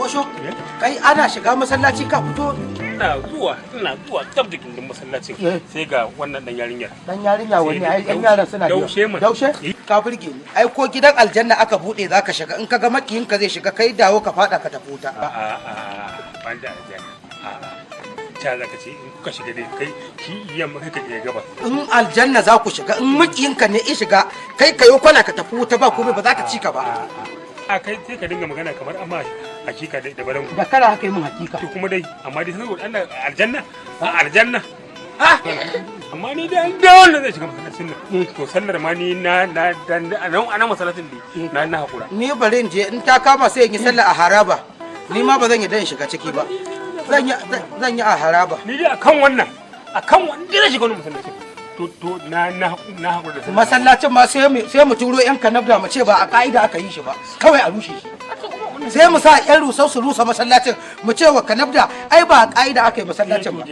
Bosho, kai ana shiga masallaci ka fito? Ina zuwa tab da gindin masallacin, sai ga wannan dan yarinyar. Dan yarinya wani? Ai yan yaran suna da yawa. Daushe man. Daushe? Ka burge ni. Ai ko gidan aljanna aka bude zaka shiga, in ka ga makiyin ka zai shiga, kai dawo ka fada ka tafi wuta. A a a, ban da aljanna. A a, ta za ka ce in kuka shiga dai, kai shi yamma, kai ka je gabas. In aljanna za ku shiga, in makiyin ka ne ya shiga, kai kayo kwana ka tafi wuta, ba komai, ba za ka ci ka ba. A, kai sai ka dinga magana kamar amma hakika da balangu. Da kara haka yi min hakika. To kuma dai, amma dai saboda Allah, aljanna, a aljanna. Ah. Amma ni dai da wannan zai shiga masallacin nan, to sallar ma ni na dan a nan masallacin dai na hakura. Ni bari in je, in ta kama sai in yi sallah a haraba. Ni ma ba zan yi dan shiga ciki ba, zan yi a haraba. Ni dai akan wannan zai shiga wannan masallacin, to na hakura da sallar. Masallacin ma sai mu turo yan kanabda, mu ce ba a ka'ida aka yi shi ba, kawai a rushe shi. Sai mu sa yan rusau su rusa masallacin, mu ce wa kanabda ai ba a ka'ida aka yi masallacin ba.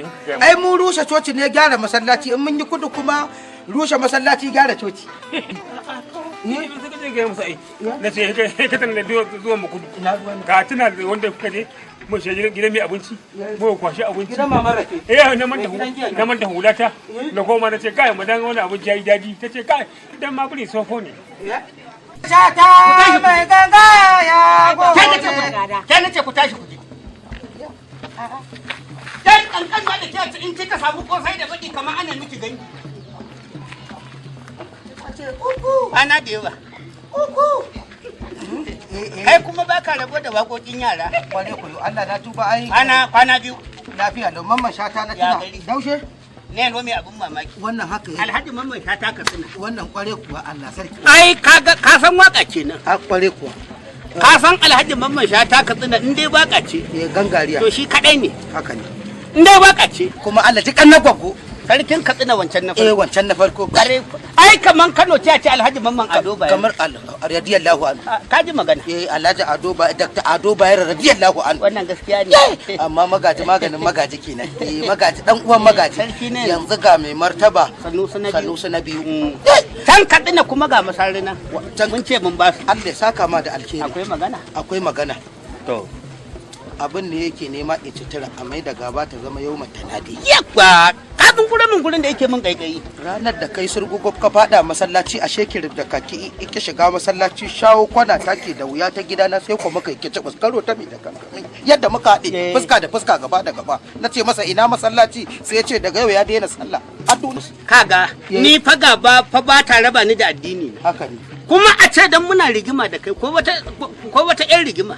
Ai mu rushe coci ne gyara masallaci, in mun yi kudu kuma rushe masallaci gyara coci. Ni sai ka je ga musu, ai na ce kai ka tana da zuwa mu kudu. Ina ruwan? Ka tuna da wanda kuka je mu shiga gidan mai abinci, mu kwashi abinci? Gidan mama Rake. Eh, na manta Gidan giya ne. Na manta hulata, na koma na ce, "Kai, mu dan wani abinci yayi dadi." Ta ce, "Kai, dan ma buri sofo ne." Shata mai ganga ya gode. Ke nace ku tashi ku je. Dan kankan da ke in kika samu kosai da baki kamar ana miki gangi. Ana da yawa. Uku. Kai kuma baka rabo da waƙoƙin yara. Kware koyo, Allah na tuba ai. Kwana kwana biyu. Lafiya da Mamman Shata na Ya tuna. gari. Daushe? Ne yalwa mai abun mamaki. Wannan haka yake. Alhaji Mamman Shata Katsina. Wannan kware kuwa, Allah sarki. Ai kaga ka san waka kenan. A, kware kuwa. Ka san Alhaji Mamman Shata Katsina in dai waka ce. Eh, gangariya. To shi kadai ne. Haka ne. In dai waka ce. Kuma Allah ji kan na gwaggo. Sarkin Katsina wancan na Eh, farko. wancan na farko. Kware, ai kaman Kano ce a ce Alhaji Mamman Ado Bayero. Kamar Allah radiyallahu anhu. Ah, ka ji magana. Eh, Alhaji Ado ba, Dr. Ado Bayero radiyallahu anhu. Wannan gaskiya ne. Amma magaji maganin magaji kenan. Eh, magaji dan uwan magaji. Sarki ne. Yanzu ga mai martaba. Sanusi na biyu. Sanusi na biyu. Can Katsina kuma ga masarina. Mun ce mun ba su. Allah ya saka ma da alheri. Akwai magana. Akwai magana. To. Abin ne yake nema ya citira a mai da gaba ta zama yau tanadi. Yakwa, ka gurin min gurin da yake min kaikayi. Ranar da kai surgugob ka fada masallaci a shekir da kaki ita shiga masallaci, shawo kwana take da wuya ta gidana, sai ko muka yi kicibus karo ta mi da kanka yadda muka haɗe fuska da fuska, gaba da gaba, na ce masa ina masallaci, sai ya ce daga yau ya daina sallah a duniya. Kaga, ni fa gaba fa ba ta raba ni da addini na. Haka ne. Kuma a ce dan muna rigima da kai ko wata ƴan rigima.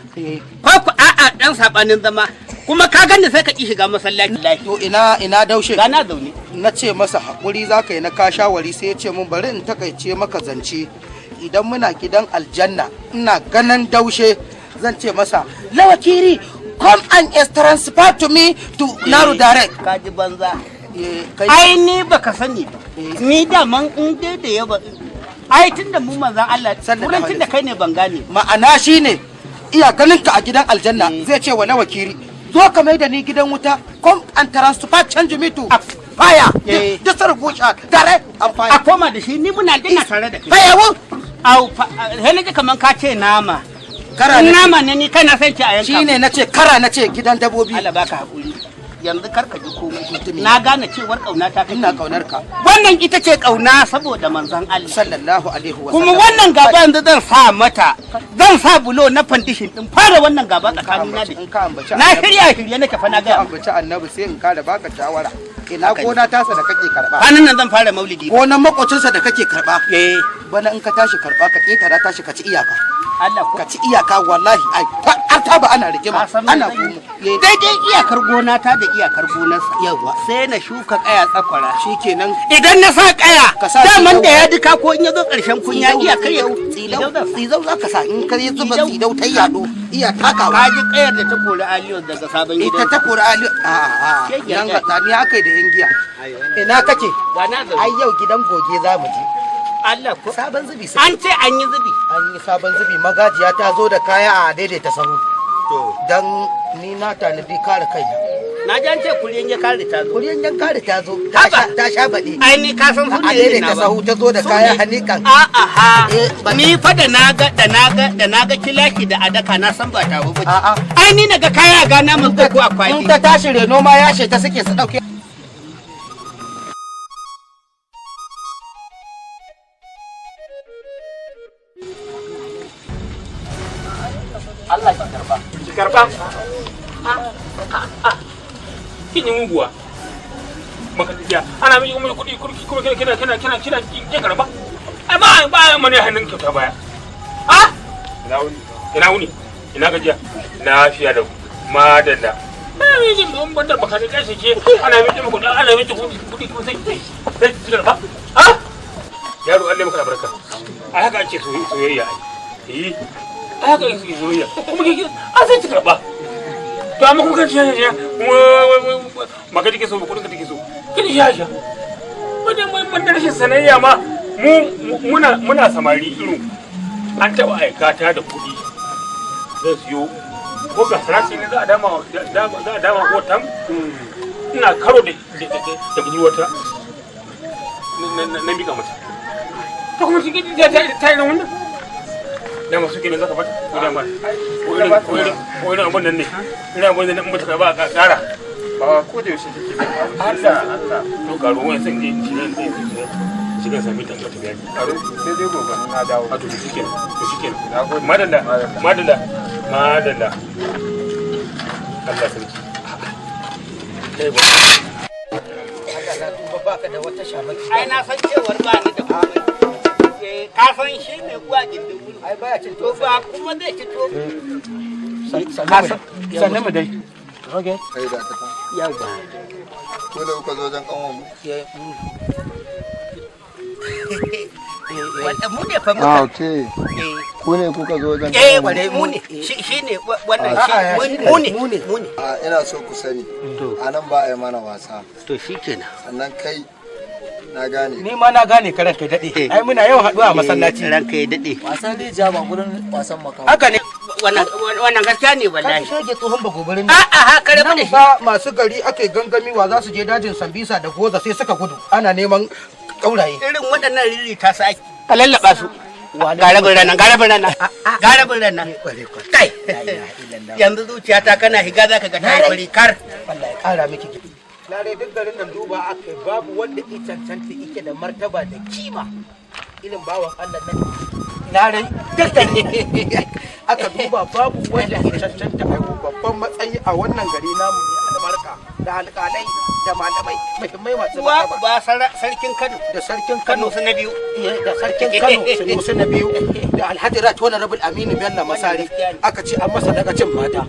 Ko ku a'a dan sabanin zama. Kuma ka gani sai ka ki shiga masallaci. To ina Daushe? Gana zaune. Na ce masa haƙuri za ka yi na ka shawari, sai ya ce mun bari in takaice maka zance. Idan muna gidan aljanna, ina ganin Daushe zan ce masa, "Lawakiri, come and transfer to me to Naru direct." Ka ji banza. Eh, kai. Ai ni baka sani ba. Eh. Ni daman in dai da yaba. Ai tunda mu manzan Allah Sallallahu turancin da kai ne ban gane ba. Ma'ana shine iya ganin ka a gidan aljanna zai ce wa Lawakiri, "Zo ka mai da ni gidan wuta, come and transfer, change me to fire." Eh. Just gusha direct and fire. A koma da shi, ni muna dina tare da kai. Fire wu. Au, sai na ji kaman ka ce nama. Kara In na ce. nama ne, ni kana son ci a yanka. Shine nace kara, nace gidan dabobi. Allah baka hakuri. Yanzu kar ka ji komai. Mutumi. Na gane cewar kauna ta kake. Ina kaunar ka. Wannan ita ce kauna saboda manzon Allah. Sallallahu alaihi wa Kuma sallam. wannan gaba yanzu zan sa mata, zan sa bulo na foundation din fara wannan gaba tsakanina da In ka ambaci na annabi. Shirya shirye nake fa, na In ka ga. ambaci annabi, sai in kara baka shawara. Ina Haka ne. gona tasa da kake karba? Kwanan nan zan fara maulidi. Gonan makocinsa da kake karba? Eh. Bana in ka tashi karba, ka ketara tashi, ka ci iyaka. Allah ko. Ka ci iyaka wallahi, ai har ta ba ana rigima. Ka san me Ana zan yi? komo. Daidai iyakar gona ta da iyakar gonarsa. Yawa. Sai na shuka kaya tsakwara. Shikenan. Idan na sa kaya, Ka sa daman da tsidau. ya duka ko in ya zo karshen kunya iyakar ya tsidau, tsidau za ka sa, in ka yi zuba Tsidau. tsidau ta yado iya takawa. Ka ji kayar da ta kori Aliyu daga sabon Ita gidan. ta kori Ali a Shegiyar nan kaya. ga tsani aka yi da yan giya. Ina kake? Ga na zaune. Ai yau gidan goge za mu je. Allah ko. Sabon zubi sai. An ce an yi zubi. An yi sabon zubi, magajiya ta zo da kaya a daidaita sahu. Dan ni na tanadi kare kaina. Na ji an ce kuriyan ya kare ta zo. Kuriyan yan kare ta zo, ta Haba. Ta sha baɗi. Ai ni ka san su A ne daidaita na ba. sahu ta zo da Su kaya ne. hanikan. A'a ha. Eh, Ni fa da naga kilaki da adaka, na san ba tawo ba. A'a. Ai ni naga kaya ga na mun ko akwati. In ta tashi reno ma yashe ta suke su ɗauke. Allah ki karba. Ki karba. Kin yi muguwa. Maka tafiya. Ana miki kuma kuɗi kuɗi kuma kina kina karba. Ai ba ba mana hannun kyauta baya. Ah? Ina wuni. Ina wuni. Ina gajiya. Lafiya da madalla. Ai miji mun bandar baka da kashi ke ana miki kuɗi, ana miki kuɗi kuɗi kuma sai ki karba. Ah? Yaro, Allah ya maka albarka. Ai haka ake soyayya ai. Eh. Ai haka ake soyayya. Kuma ke a sai ki karba. To amma kuma kan shi shi kuma maka take so, kudin ka take so. Kin shi shi. Wannan mun da rashin sanayya ma, mu muna samari irin an taba aika ta da kuɗi. Zan siyo ko ga sarasi ne za a dama ko tam ina karo da budurwata na mika mata. Ta kuma shi ta yi wannan. Dama su kenan zaka bata ko dama ko irin abun nan ne, irin abun nan in bata ba ka kara. Ba ko da yaushe take da Allah Allah, to karo wani san je shi shiga sami ta ta bayani. Karo sai dai gobe na dawo. A to shikenan, to shikenan. Nagode. Madalla. Madalla. Madalla, madalla. Allah sarki, kai ba. Allah na tuba, baka da wata shamaki. Ai na san cewar ba ni da komai. Eh, ka san shi mai uwa gindin wuri. Ai baya cin To ba kuma zai ci to. Sannu mu dai. Okay. Kai da ka. Yawa. Ko da kuka zo wajen kanwan mu. Wanda mu ne fa Ah, muka. okay. Ku ne kuka zo wajen Eh, kanwan mu. mu ne. Shi ne wannan A'a, shi shi ne. mu ne. Mu ne. Mu ne. Ah, ina so ku sani. A nan ba a yi mana wasa. To shikenan. Sannan kai na gane. Ni ma na gane karan kai daɗe. Ai muna yawan haɗuwa a masallaci. Ranka ya dade. Wasan rijiya ba gurin wasan makaho. Haka ne. Wannan gaskiya ne Ka wallahi. shege tsohon bagobarin nan. A'a ha, kare Nan da shi. ba masu gari aka yi gangami wa za su je dajin Sambisa da Goza, sai suka gudu. Ana neman ƙauraye. Irin waɗannan ririta su ake. Ka lallaba su. Garabin ranar, garabin ranar, garabin ranar. Kai, yanzu zuciyata kana higa za ka ga ta yi fari kar. Allah ya ƙara miki gidi. Lare, duk garin nan duba aka yi, babu wanda ya cancanta ike da martaba da kima irin bawan Allah nan. Lare, duk garin aka duba babu wanda ya cancanta a babban matsayi a wannan gari namu mai albarka da alƙalai da malamai muhimmai masu Uwa martaba. uba sarkin Kano. Da sarkin Kano Kano. su na biyu. Da sarkin Kano Sunusi na biyu da Alhaji Rat wani Rabul Aminu Bello Masari, aka ce an masa daga cin mata.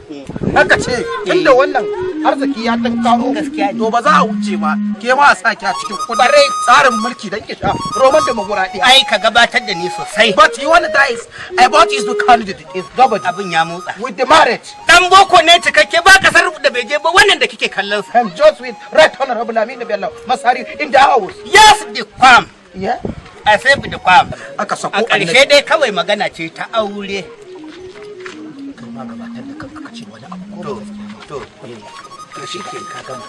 Aka ce tunda wannan arziki ya dan karo Gaskiya ne. to ba za a wuce ba, ke ma a saki a cikin kudin tsarin mulki dan ki sha roman demokuraɗiyya. Ai ka gabatar da ni sosai. But you want that is about is the candidate is nobody Abin ya motsa. with the marriage. Dan boko ne cikakke, ba kasar da bai je ba wannan da kike kallon sa. I'm just with Right Honorable Aminu Bello Masari in the house. Yes, the kwam. Yeah. I say the kwam. Aka sako A ƙarshe dai kawai magana ce ta aure. Kai ma gabatar da kanka, ka ce wani abu ko ba gaskiya ba. To, To shi ke ka gama.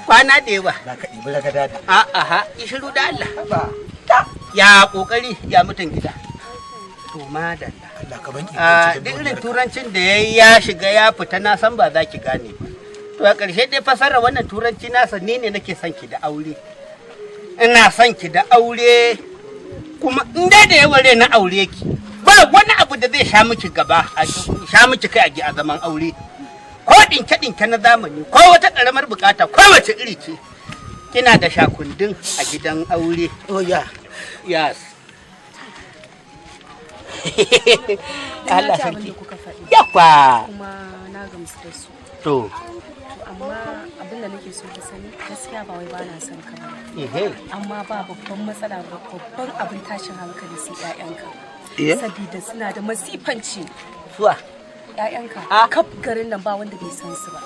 kwana da yawa. Za ka ɗibi ragada da. A'a ha, shiru da Allah. Ba. Ya kokari, ya mutan gida. To madalla. Allah ka banki. Ah, duk irin turancin da ya yi ya shiga ya fita, na san ba za ki gane ba. To a ƙarshe dai fasara wannan turanci nasa, ni ne nake son ki da aure. Ina son ki da aure, kuma in dai da yawan rai na aure ki, ba wani abu da zai sha miki gaba, a sha miki kai a zaman aure. Ko ɗinke-ɗinke na zamani, ko wata ƙaramar bukata, ko wace iri ce. Kina da shakundin a gidan aure. Oh yeah. Yes. Na Allah ji abin sarki. da kuka faɗi. Yakwa. Kuma na gamsu da su. To. To amma abin da nake so ka sani, gaskiya ba wai ba na son ka ba. Ehe. Amma ba babban matsala ba, babban abin tashin hankali sai 'ya'yanka. Sabida suna da masifanci. Suwa. 'Ya'yanka. Ah. Kaf garin nan ba wanda bai san su ba.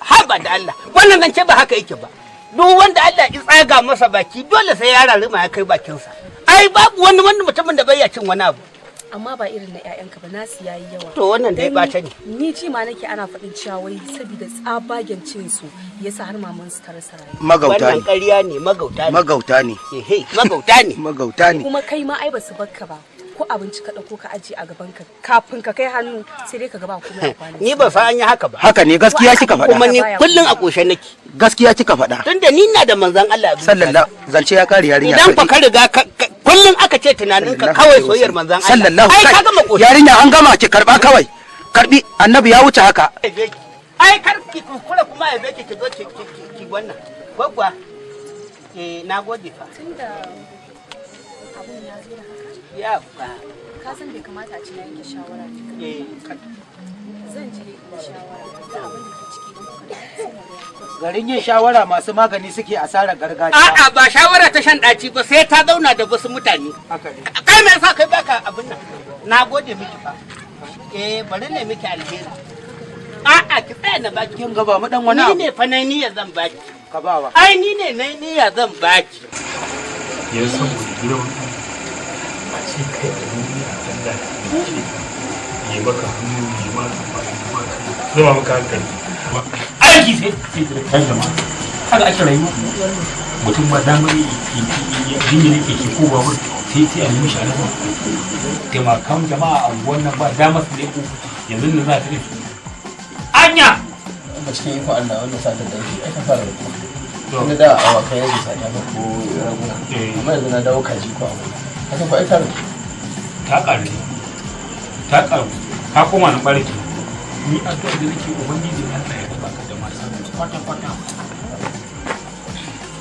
Haba da Allah. Wannan zance ba haka yake ba. Duk wanda Allah ya tsaga masa baki, dole sai ya rarruma ya kai bakinsa. Ai babu wani mutumin da bai ya cin wani abu. Amma ba irin na 'ya'yanka ba, nasu yayi yawa. To wannan dai Dan ɓata ne. Ni ji ma nake ana faɗin cewa wai saboda tsabagen cin su yasa har maman su ta rasa rayuwa. Magauta Wannan ne. ƙarya ne, magauta ne. Magauta ne. Ehe, magauta ne. Magauta ne. Kuma kai ma ai basu bakka ba. Ko abinci ka ɗauko ka aje a gaban ka kafin ka kai hannu sai dai ka ga ba komai a kwanan. Ni ba fa an yi haka ba. Haka ne, gaskiya kika faɗa. Kuma ni kullun a ƙoshe nake. Gaskiya kika faɗa. Tunda ni na da manzon Allah a zuciyata. Sallallahu, zance ya kare yarinya. Idan fa ka riga kullun aka ce tunaninka kawai soyayyar manzon Allah. Sallallahu. Ai ka gama ƙoshi. Yarinya an gama, ki karba kawai. Karbi, annabi ya wuce haka. Ai kar ki kuskura kuma ya beki ki zo ki wannan. Gwaggwa. Eh, na gode fa. Tunda abun ya zo da haka. Ya ba. Ka san bai kamata a ce na yanke shawara ni kaɗai ba. Zan je in shawara da abin da ke ciki don kuka da sai na gaya maka. Garin yin shawara masu magani suke asarar gargajiya. A'a, ba shawara ta shan ɗaci ba, sai ta zauna da wasu mutane. Haka ne. Kai me yasa kai baka abin nan? Na gode miki fa. Eh, bari ne miki alheri. A'a, ki tsaya na baki. Kin ga ba mu dan wani Ni abu. ne fa na niyya zan baki. Ka bawa. Ai ni ne na niyya zan baki. Yanzu saboda girman Allah, a ce kai a duniya Allah ya ce ya maka hannu, ya maka kafa, ya maka zama maka hankali aiki sai da kan jama'a haka ake rayuwa. Mutum ba damar ya jingine keke ko babur sai a nemi shi a rasa. Taimakon jama'a a unguwan nan ba damar su leko yanzu nan za ta su anya. A cikin ikon Allah, wannan satar da yake aka fara da kuma tunda da awakai yake sata ba ko raguna, amma yanzu na dawo kaji ko abu haka ko ai ta rabu. Ta ƙaru ne, ta ƙaru, ka koma nan ɓarki. Ni addu'a da nake, ubangiji Allah ya raba ka da masu kwata kwata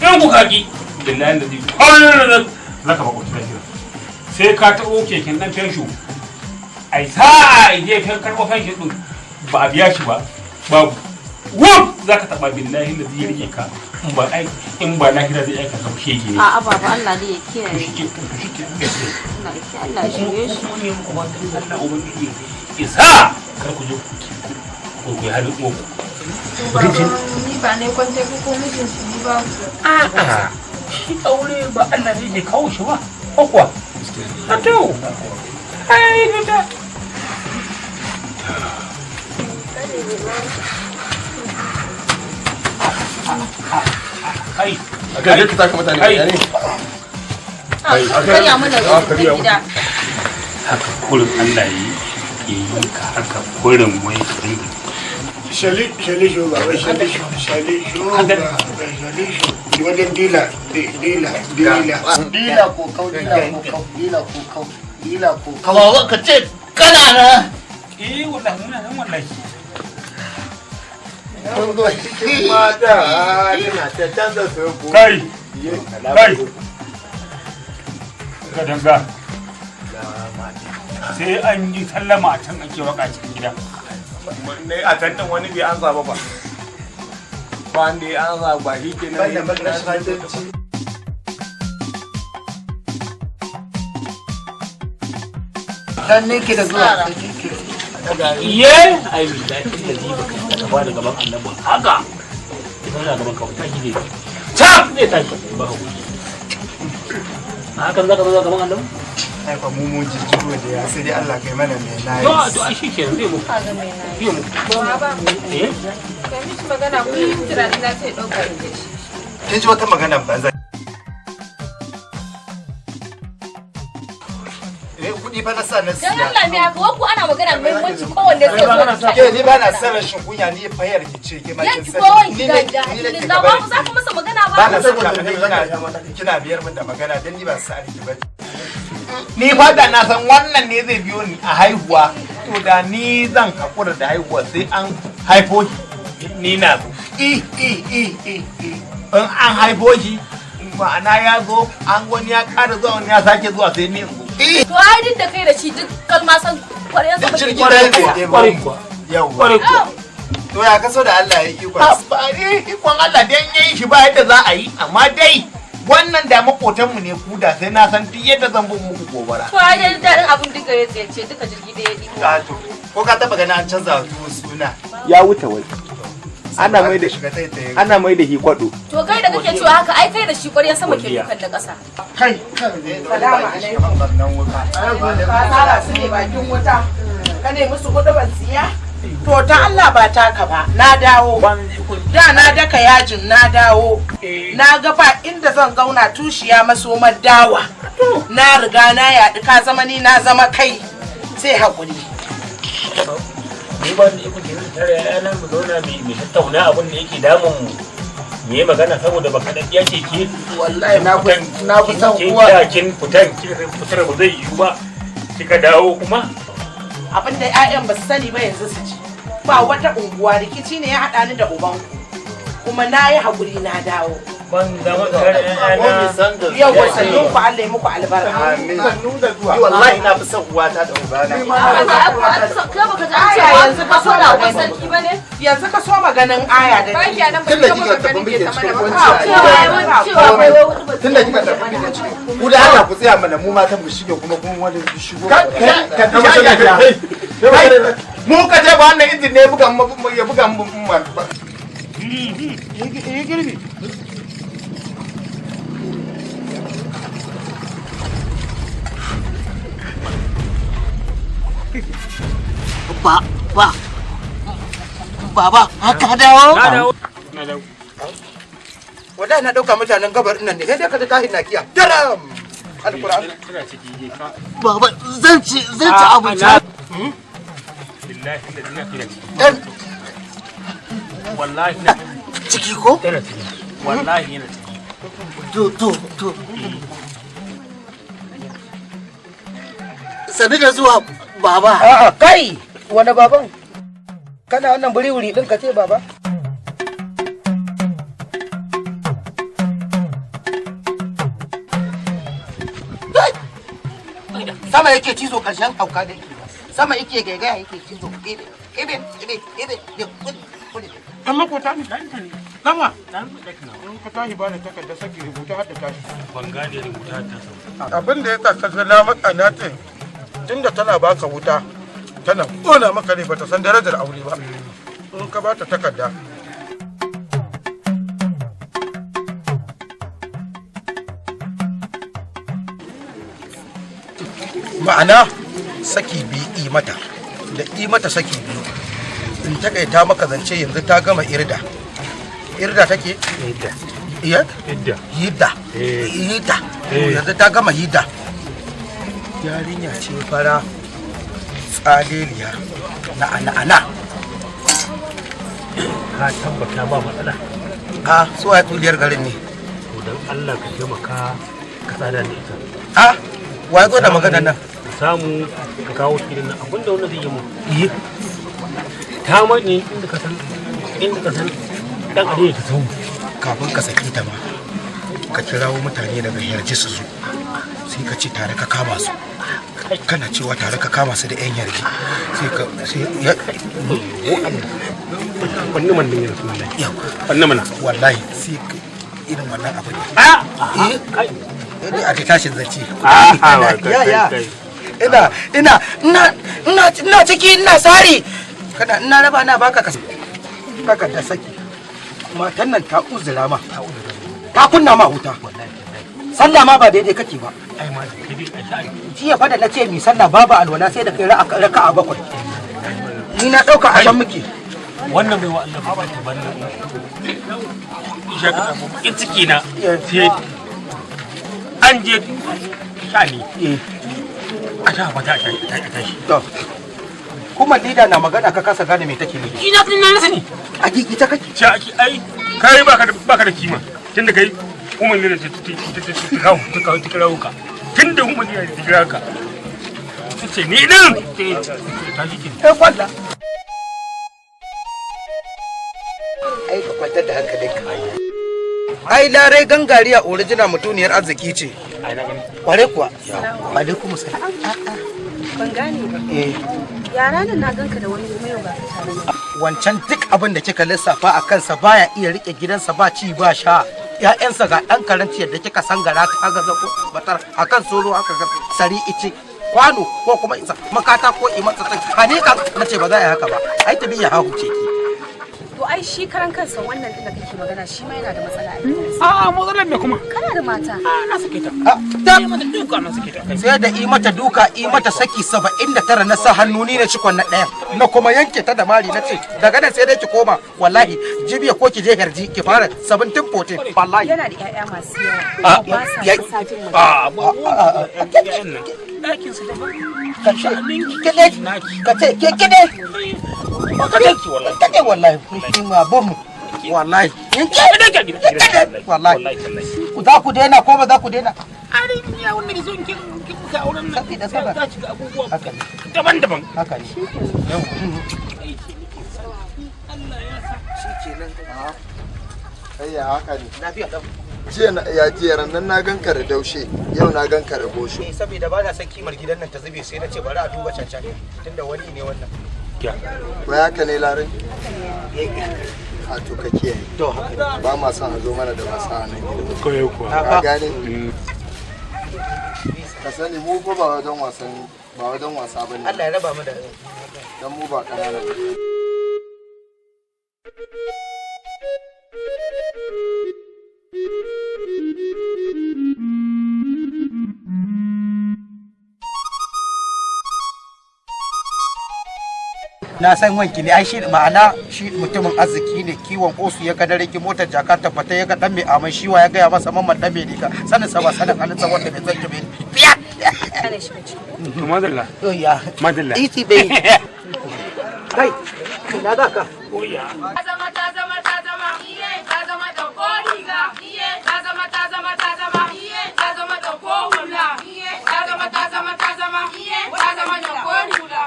in ku kaki billahi da zai kwanan zaka ba ku lafiya sai ka taɓo keken ɗan fensho, ai sa'a ai je fen karɓo fensho ɗin ba a biya shi ba, babu wuf zaka taɓa billahi da zai rike ka in ba ai in ba lahira zai aika ka shege ne. A'a baba, Allah ne ya kiyaye. Shike shike. Allah ya kiyaye, Allah ya shirye shi. Kuma ne muku fatan Allah ubangiji isa kar ku je ku ku halin ku. Baba, ni ba ne kwanta ko mijin su ni ba. A'a, shi aure ba Allah ne ke kawo shi ba, ko kuwa? A to, ai da kai. A kai ka taka mutane Kai. ne. Karya mana gida. Haka kurin Allah yi yi ka haka kurin wai ka dinga Shali, shali sho baba, shali sho, shali sho baba, shali sho. Wajen dila, dila, dila. Dila ko kau, dila ko kau, dila ko kau, dila ko kau. Kawawa ka ce kana na. Eh, wallahi muna nan wallahi. Kun zo cikin mata tana ta canza su. Kai, kai, ka danga sai an yi sallama a can ake waka cikin gida. Ne a can din wani bai ansa ba ba. Ba wanda ya ansa ba shi kenan. Banda magana. Dan ne ki da zuwa. Iye, ai billahi allazi baka ka ba da gaban annabi haka. Ki zauna gaban ka tashi ne. Cap ne tashi ba ka kuɗi. A hakan zaka zo gaban annabi? Ai fa mu mun jijjigo da ya sai dai Allah kai mana mai nayi. To ai shikenan zai muku. Ka ga mai nayi. Zai muku. Baba, Eh? kai mishi magana kullum tunani na sai ɗauka in shi. Kin ji wata magana banza. Eh, kuɗi fa na sa na Dan siya. Allah me haka ku ana magana mai muhimmanci kowanne sai zo. Ke ni ba na son rashin kunya, ni fayar ki ce ke ma kin Yanki sani. kowan Ni ki ne da ni ne da ke ba gaba. mu za ka masa magana ba. Ba na son kina biyar min da magana dan ni ba sa'ar ki ba. Ni fa da na san wannan ne zai biyo ni a haihuwa, to da ni zan haƙura da haihuwa sai an haifo shi. Ni na zo. I, i, i, i, i. In an haifo shi, ma'ana ya zo, an wani ya ƙara zuwa, wani ya sake zuwa sai ni in zo. To ai duk da kai da shi duk kalma san kwaryan sa Duk jirgin da ya Kwarai kuwa. Yawwa. Kwarai kuwa. To ya kaso da Allah ya yi ikon. Ba eh, ikon Allah dan yayi shi ba yadda za a yi, amma dai wannan da makotanmu ne ku da sai na san duk yadda zan bin muku gobara. To ai dai daɗin abin duka ya tsaye duka jirgi da ya ɗibo. To ko ka taba ganin an canza wa tuwo suna? Ya wuce wai. Ana mai da ana mai da shi kwado. To kai da kake cewa haka, ai kai da shi ƙwaryan sama ke dukan da ƙasa. Kai. Salamu alaikum. Ka tsara su ne bakin wuta. Ka ne musu hudu ban siya? To ta Allah ba taka ba, na dawo. Da na daka yajin na dawo. Na ga ba inda zan zauna, tushiya masomar dawa. Na riga na yaɗu, ka zama ni na zama kai. Sai haƙuri. Ni ba ni iko ke tare yana mu zauna mu tattauna abin da yake damun mu. Me yi magana saboda baka da ce ke. Wallahi na fi son uwa. Da kin fitan kika fitar ba zai yiwu ba. Kika dawo kuma. Abin da 'ya'yan ba su sani ba yanzu su ci. Ba wata unguwa, rikici ne ya haɗa ni da ubanku. Kuma na yi haƙuri na dawo. Ban zama tare da ƴaƴana. Yau sannun ku, Allah ya muku albarka. Sannu da zuwa. Wallahi na fi son uwata da ubana. Kai baka ji an ce Aya yanzu ka so ba akwai sarki ba ne? Yanzu ka so maganin aya da Ba ni. kiya nan ba Tunda ki kika gama tafi ganin muke ke sama cikin da kunci ba. a Cewa wai cewa bai wai hudu ba. Tunda kika tafi muke cikin. Ku da Allah ku tsaya mana, mu matan mu shige kuma kun wani shigo. Ka mu ka ce ba wannan injin ne buga mu ya buga mu. Yi girbi. Ba ba baba, haka dawo. Na dawo. Na dawo. Wallahi na ɗauka mutanen gabar nan ne, sai dai ka ji tahin nakiya. Daram! Alƙur'an. Tana ciki je ka. Baba, zan ci abinci. Billahi da ina kira ciki. Dan Wallahi na Ciki ko? tana ciki. Wallahi yana ciki. To. Sani da zuwa, baba. A'a kai, wani baban? Kana wannan buri-wuri ɗin ka ce baba? Sama yake cizo, ƙarshen hauka da yake. Sama yake gaigaya yake cizo. Ibe, ibe, ibe, ibe, ibe. Dan makota ne, dan ne. Dama. Dan In ka tashi bani takarda saki, rubuta har da tashi. Ban gane rubuta ta sau. Abin da ya sa ka na matsa na ce tunda tana baka wuta tana kona maka ne, bata san darajar aure ba. In ka bata takarda, ma'ana saki biyu i mata da i mata saki biyu, in takaita maka zance, yanzu ta gama irda. Irda take. Idda. Iya. Idda. Yidda. Eh. Yidda. Eh. Yanzu ta gama yidda. Yarinya ce fara tsaleliya na ana ana. Ka tabbata ba matsala? A su waye tuliyar garin ne? To dan Allah ka taimaka ka tsada da ita. A waye zo da maganar nan? Ka samu ka kawo filin nan, abinda wannan zai yi mu. Ta mani inda ka san dan arewa ta sau. Kafin ka saki ta ma, ka kirawo mutane daga yarji su zo, sai ka ce tare ka kama su. Kana cewa tare ka kama su da yan yarji, sai ka sai ya. Wannan man din yanzu wallahi. Yawa. Wannan mana. Wallahi sai irin wannan abu ne. A Eh. kai. Eh, a ta tashin zance. A Ya ya. Ina ina ina ina ina ciki ina sari kana ina raba na baka ka kaka da saki. Matan nan ta uzura ma, ta kunna ma wuta. Sallah ma ba daidai kake ba. Ai ma kai dai ai sai. Jiya fa da na ce mi sallah babu alwala, sai da kai raka'a bakwai. Ni na dauka a can muke. Wannan bai wa Allah ba ta banna. Isha ka samu bakin ciki na sai an je shani. A ta ba ta ta tashi. To kuma lida na magana ka kasa gane me take nufi. Ina na sani. A gigita kake. Ce ake ai kai baka da kima tunda kai umar ne da ta kawo ta kawo ta kirawo ka, tunda umar ne ta kira ka ta ce ni din ta shi ke. Eh, kwalla. Ai ka kwantar da hankalinka. Ai Larai gangariya original mutuniyar arziki ce. Ai na gani. Kware kuwa. Alaikum salam. Ban gane ba. Eh. Yara nan na ganka da wani kuma yau ba ka tare da. Wancan duk abin da kika lissafa a kansa baya iya rike gidansa, ba ci ba sha. Ƴaƴansa ga ɗan karanci yadda kika san gara ta gaza ko batar akan soro aka ga sari ice kwano ko kuma isa makata ko imatsa ta hanika. Na ce ba za a yi haka ba, ai ta biya hahu ce ki. To ai shi karan kansa wannan din da kake magana shi ma yana da matsala a gidansa. A'a, matsalar me kuma? Kana da mata. A, na sake ta. Ta mata duka, na sake ta. Sai da i mata duka, i mata saki 79, na sa hannu ni na cikon na ɗayan, na kuma yanke ta da mari, na ce daga nan sai dai ki koma wallahi Jibiya ko ki je Garji ki fara 1714 wallahi. Yana da ƴaƴa masu yawa. Ah, Ba sa sa jin A magana. ba ɗakin su daban. Ka ce kide, ka ce ke kide. Ka ce wallahi. Kide wallahi, shi ma bum wallahi, yanke kide wallahi. Ku za ku daina ko ba za ku daina? Ari ya wannan so in kin muka auren nan Saboda sabar. za ki ga abubuwa Haka ne. daban-daban. Haka ne. Ayya, haka ne. Lafiya lau. Jiya ya jiya nan na ganka da daushe, yau na ganka da gosho. Eh, saboda ba na son kimar gidan nan ta zube, sai na ce bari a duba cancan tunda wani ne wannan. Wai haka ne, Larai? A to ka kiyaye. To haka ne. Ba ma son a zo mana da wasa a nan gidan. Koyo kuwa. Ka gane? Ka sani mu ko ba wajen wasan ba wajen wasa bane. Allah ya raba mu da Dan mu ba ƙanana ba. Na san wanki ne ai shi, ma'ana shi mutumin arziki ne. Kiwon osu ya ga dare ki motar jaka tabbata ya ga dan mai amai shiwa ya gaya masa mamman dan mai riga sanin sa ba sanin halin sa wanda bai san ki bai. Ana shiga ciki. To madalla. Ya. Madalla. Iti bai. Kai, ina za ka? Oya. Ta zama, ta zama, ta zama, ta zama ɗauko riga, ta zama, ta zama, ta zama, ta zama ɗauko hula, ta zama, ta zama, ta zama, ta zama ɗauko hula.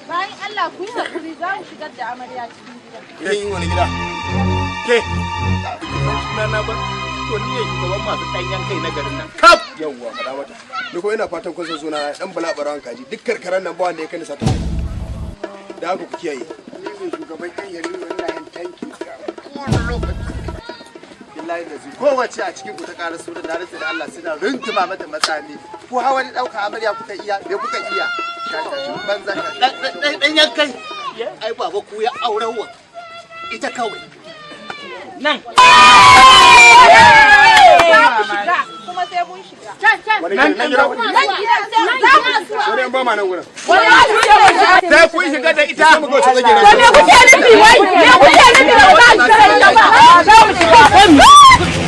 Bayan Allah ku yi haƙuri, za mu shigar da amarya cikin gida. Ke yi wani gida? Ke? Sunana ba? To ni ne shugaban masu ɗanyen kai na garin nan. Kaf! Yawwa, faɗa mata. Ni ko ina fatan kun san suna dan Bala Barawan Kaji. Duk karkaran nan ba wanda ya kai ni sata. Da haka ku kiyaye. Ni ne shugaban yan yari wannan yan tanki. Kowane lokaci. Billahi da zai kowace a cikin ku ta ƙara sunan na rantsa da Allah suna runtuma mata matsami. Ku hawa ni ɗauka amarya kuka iya, me kuka iya? Shashashin banza. Ɗanyen kai. Ai baba ku ya auren wa. Ita kawai. Nan. Za mu shiga kuma sai mun shiga. Can, can. Wani gidan? Nan gidan? Nan gidan sai za mu zuwa. Wani yan ba ma nan gurin. Sai kun shiga da ita. Sai mu ga wacce tsage To me kuke nufi wai? Me kuke nufi da ba za a shiga da ita ba? Za mu shiga.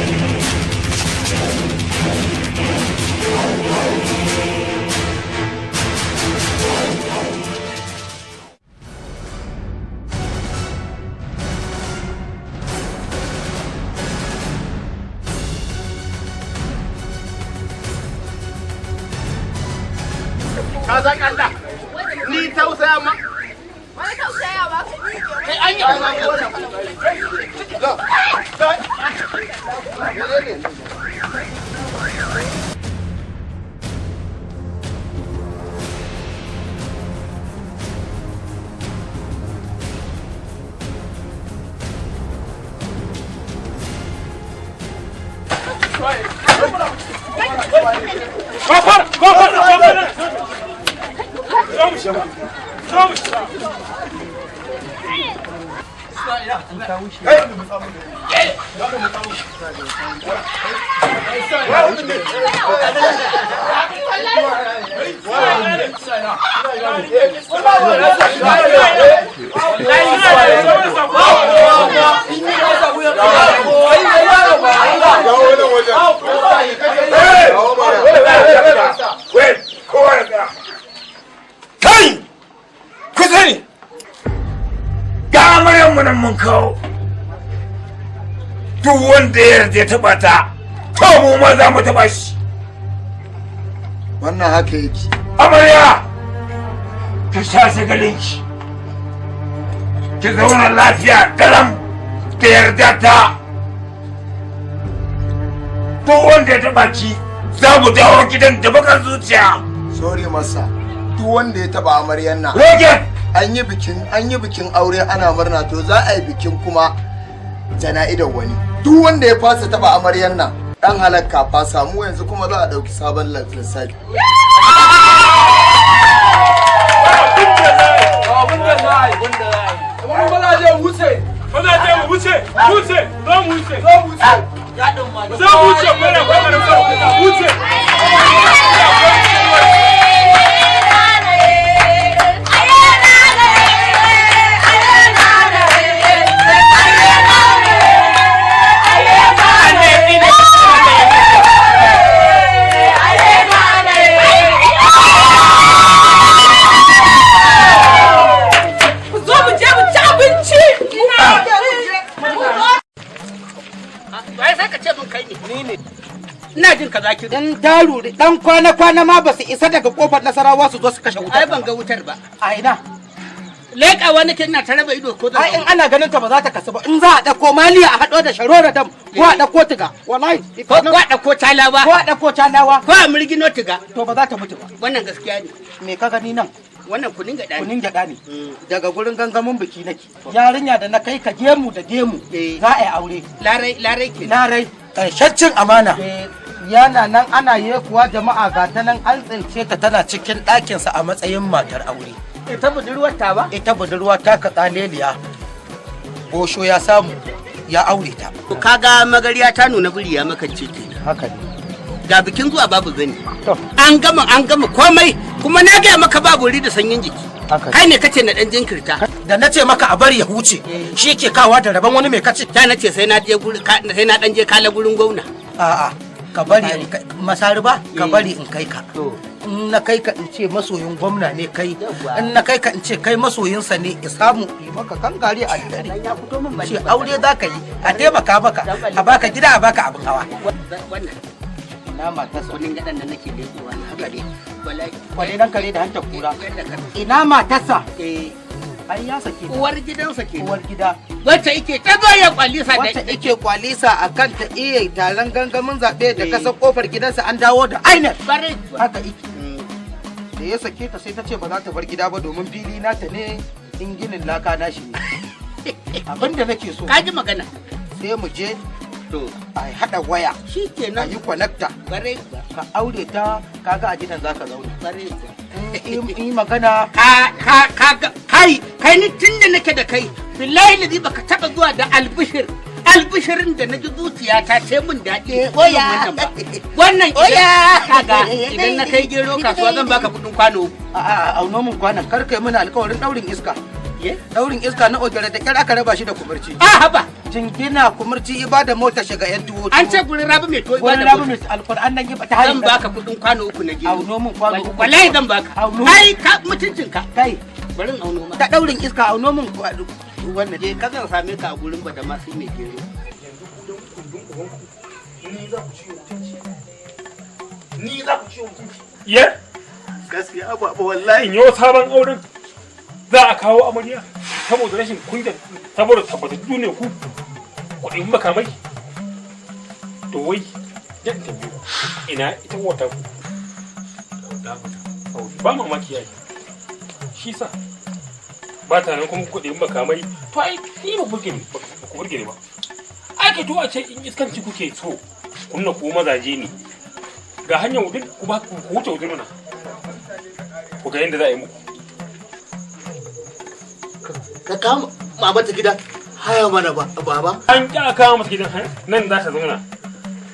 Ka san Allah. Ni tausaya ma. Wani tausaya ba ka ni. Kai an yi. Kofar, kofar, kofar. Zo mu shiga. Zo mu shiga. Kai! Ku sani! Ga amaryanmu nan mun kawo. Duk wanda ya yarda ya taɓa ta, to mu ma za mu taɓa shi. Wannan haka yake. Amarya! Ki sha shagalinki. Ki zauna lafiya daram da yarda ta. Duk wanda ya taɓa ki, za mu dawo gidan da bakar zuciya. Sorry masa. Duk wanda ya taba amaryan nan. Roge! An yi bikin aure ana murna, to za a yi bikin kuma jana'idar wani. Duk wanda ya fasa taba amaryar nan dan halakka fasa mu. Yanzu kuma za a dauki sabon lissafi. Abin da za a yi, ba za je wuce, ba za je wuce, wuce, za mu wuce, za mu wuce, za mu wuce, mana mana wuce. Zo mu je mu ci abinci. Ai sai ka ce mun kai ne. Ni ne. Ina jin ka zaki. Dan daruri dan kwana kwana ma ba su isa daga kofar Nasarawa su zo su kashe wutar. Ai ban ga wutar ba. A ina? Leƙawa nake ina ta raba ido ko zan. Ai in ana ganin ta ba za ta kasu ba. In za a dauko maliya a hado da sharora dam ko a dauko tiga. Wallahi ko a dauko talawa. Ko a dauko talawa. Ko a mirgino tiga. To ba za ta mutu ba. Wannan gaskiya ne. Me ka gani nan? Wannan kunin gyaɗa ne. Kunin gyaɗa ne. Daga gurin gangamin biki nake. Yarinya da na kai ka gemu da gemu za a yi aure. Larai, larai ke. Larai. Ƙarshen cin amana. Yana nan ana yekuwa jama'a, ga ta nan an tsince ta tana cikin ɗakinsa a matsayin matar aure. Ita budurwar ta ba? Ita budurwa ta katsa leliya. Bosho ya samu ya aure ta. Kaga magariya ta nuna biri ya makance kenan. Haka ne. Ga bikin zuwa babu zani. An gama, an gama komai, kuma na gaya maka babu wuri da sanyin jiki. Kai ne kace na dan jinkirta. Da na ce maka a bari ya huce, shi ke kawa da rabon wani mai kace. Ta na ce sai na je guri, sai na dan je kala gurin gwamna. A'a, ka bari in kai masari ba, ka bari in kai ka. In na kai ka in ce masoyin gwamna ne kai, in na kai ka in ce kai masoyinsa ne, ya samu yi maka kangare a dare. Ce aure za ka yi, a taimaka maka, a baka gida, a baka abin hawa. Wannan. Ina matarsa? Kunin gadan nan nake lekowa na haka ne. Wallahi. Kwale nan kare da hantar kura. Ina matarsa? Eh. Ai ya sake ta. Uwar gidansa ke. Uwar gida. Wacce ike ta zo ya kwalisa da Wacce ike kwalisa a kan ta iya taron gangamin zaɓe da kasar kofar gidansa an dawo da INEC. Haka ike. Da ya sake ta sai ta ce ba za ta bar gida ba domin fili nata ne, in ginin laka nashi ne. Abin da nake so. Ka ji magana. Sai mu je To. a haɗa waya. Shi kenan. A yi connector. Ka aure ta, kaga a gidan za ka zauna. In yi magana. Ka ka ka kai kai, ni tun da nake da kai, billahi lazi baka taba zuwa da albishir albishirin da naji zuciya ta ce mun daɗi Oya. wannan ba. Wannan Oya. Kaga idan na kai gero kasuwa zan baka kuɗin kwano. A'a, auno mun kwanan, kar kai mana alƙawarin ɗaurin iska. Daurin iska na ogere da kyar aka raba shi da kumurci. A haba. Jingina kumurci ibada mota shiga yan tuwo. An ce gurin rabi mai tuwo Gurin rabi mai alƙur'an nan ta hayin. Zan baka kuɗin kwano 3 na gero. Auno mun kwano 3. Wallahi zan baka. Ai ka mutuncin ka. Kai. Bari in auno ma. Ta daurin iska auno mun wannan. Je ka zan same ka a gurin ba da masu mai gero. Ni za ku ciwo mutunci. Ni za ku ciwo mutunci. Ye? Gaskiya abu abu wallahi. In yi sabon auren za a kawo amarya saboda rashin kunya, saboda tabbatattu ne ku kuɗin makamai. To wai dan tambaye ku, ina ita wata ku ba mamaki yayi shi sa ba ta nan kuma kuɗin makamai. To ai ni ba burge ni ba, ku burge ni ba. Ai ka to a ce in iskanci kuke so kunna ku mazaje ne, ga hanyar wudin ku ba ku wuce wudin mana ku ga yadda za a yi muku. Ka kama mama ta gida haya mana ba baba. An ƙi a kama masa gidan haya, nan za ta zauna,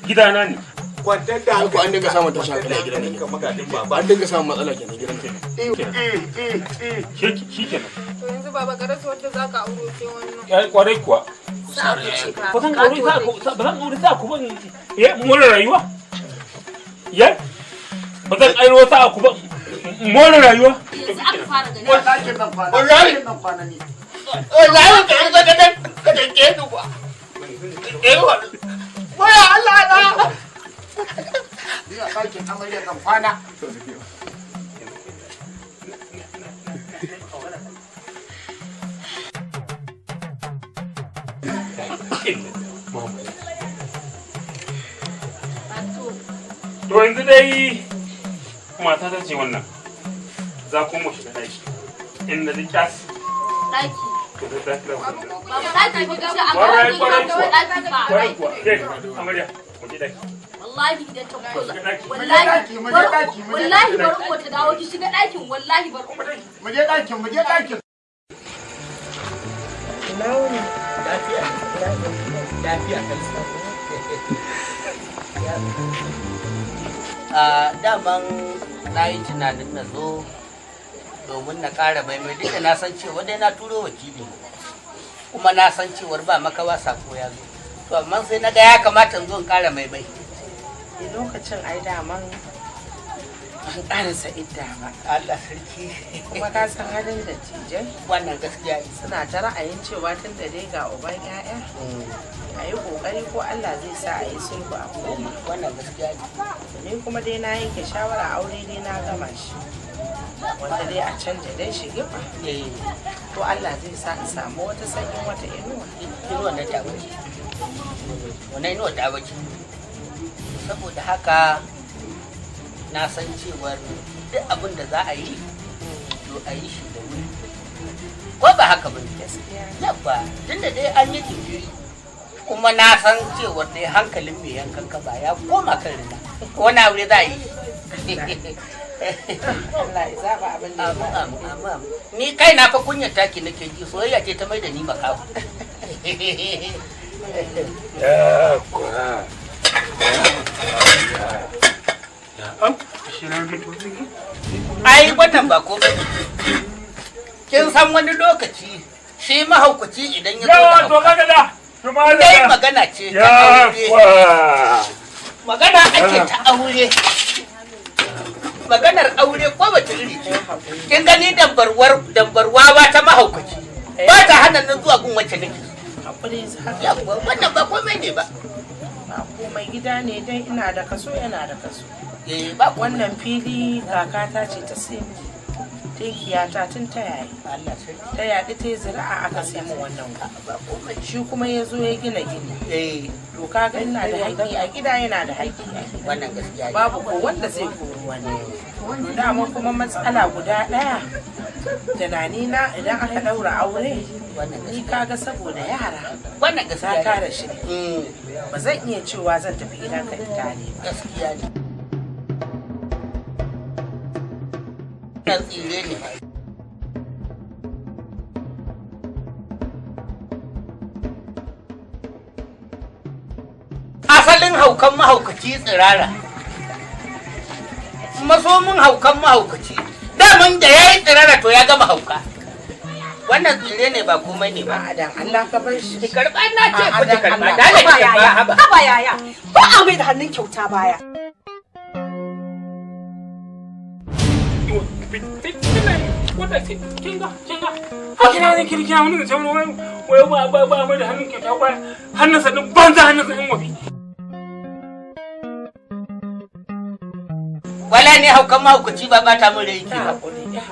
gidana ne. Kwantar da Ko an dinga samun tashin hankali a gidan nan. An dinga samun matsala kenan gidan nan. Shi kenan. To yanzu baba ka rasa wadda zaka auro sai wannan. Ya kwarai kuwa. Ba zan aure za ku, ba zan aure za ku ban ya more rayuwa. Ya ba zan aure za ku ba more rayuwa. Yanzu aka fara gani. Wallahi nan kwana. Wallahi nan kwana ne. Wallahi ka yi zaka dan ka danke ni kuwa. Eh wa. Waya Allah na. Ni a ɗakin amarya kan kwana. To yanzu dai mata ta ce wannan za ku mu shiga daki. Inda da kyas. Daki. To da daki da ku. Baba daki ba ce a Kwarai, gaban kwarai ka kuwa. daki ba. Kwarai kuwa. Ke, amarya, mu je daki. Wallahi idan ta kula. Mu je Wallahi daki, mu je daki, mu je wallahi daki. bar uwa ta dawo ki shiga dakin, wallahi bar uwa. Mu je ɗakin, mu je ɗakin. Ina wuni? Lafiya. Lafiya kalsa. A daman na yi tunanin na zo domin na ƙara maimai, duk da na san cewa dai na turo wakili kuma na san cewar ba makawa sako ya zo. To amma sai na ga ya kamata in zo in ƙara maimai. Lokacin ai daman ban karasa idda ba. Allah sarki. Kuma ka san halin da tijai. Wannan gaskiya ne. Suna ta ra'ayin cewa tun da dai ga uban 'ya'ya, a yi ƙoƙari ko Allah zai sa a yi sulhu a koma. Wannan gaskiya ne. Ni kuma dai na yanke shawara, aure dai na gama shi. Wanda dai a canja dai shige ba. Ko Allah zai sa in samu wata sanyin wata inuwa. Inuwa na ta bace. Wannan inuwa ta bace. Saboda haka na san cewar duk abin da za a yi, to a yi shi da wuri. Ko ba haka ba ne? Yabba, tunda dai an yi jinkiri. Kuma na san cewar dai hankalin mai yankan kaba ya koma kan rina. Wani aure za a yi. Allah ya zaba abin da ya ba. Ni kai na fa kunyar taki nake ji, soyayya ce ta mai da ni makaho. Ya kwa. Ai wannan ba komai. Kin san wani lokaci shi mahaukaci idan ya zo da Yawa, to hauka. kaga da. To ma da. Dai magana ce ta Ya aure. kwa. Magana ake ta aure. Maganar aure ko wace iri ce. Kin gani dambarwar dambarwawa ta mahaukaci. Ba ta hana nan zuwa gun wacce nake. Hakuri za ka. Yawwa, wannan ba komai ne ba. Ba komai, gida ne dai, ina da kaso, yana da kaso. Eh, ba komai. Wannan fili kakata ce ta sai mu. Tinkiyata tun ta yayi. Allah sarki. Ta yaɗi ta yi zira'a aka sai mu wannan Ba komai. Shi kuma ya zo ya gina gini. Eh, To kaga ina da haƙƙi a gida, yana da haƙƙi a gida. Wannan gaskiya ne. Babu ko wanda zai kori wani. To dama kuma matsala guda ɗaya. Tunani na idan aka ɗaura aure, ni kaga saboda yara. Wannan Na gaskiya ne. tara shi. Ba zan iya cewa zan tafi gidanka in tare ba. Gaskiya ne. Dan tsire ne. Asalin haukan mahaukaci tsirara. Masomin haukan mahaukaci. Daman da ya yi tsirara to ya gama hauka. Wannan tsire ne, ba komai ne ba. A'a, dan Allah ka bar shi. Ki karɓa na ce A'a, ku ki dan karɓa. Allah. Dole ki Haba karɓa yaya, haba. haba yaya, ba a mai da hannun kyauta baya. Wanda ce kinga kinga haka ne kirkiya wani da sauran wani wai ba ba ba mai da hannun kyauta ba, hannunsa din banza, hannunsa din wafi. Wala ne haukan mahaukaci ba bata mun rai yake ba.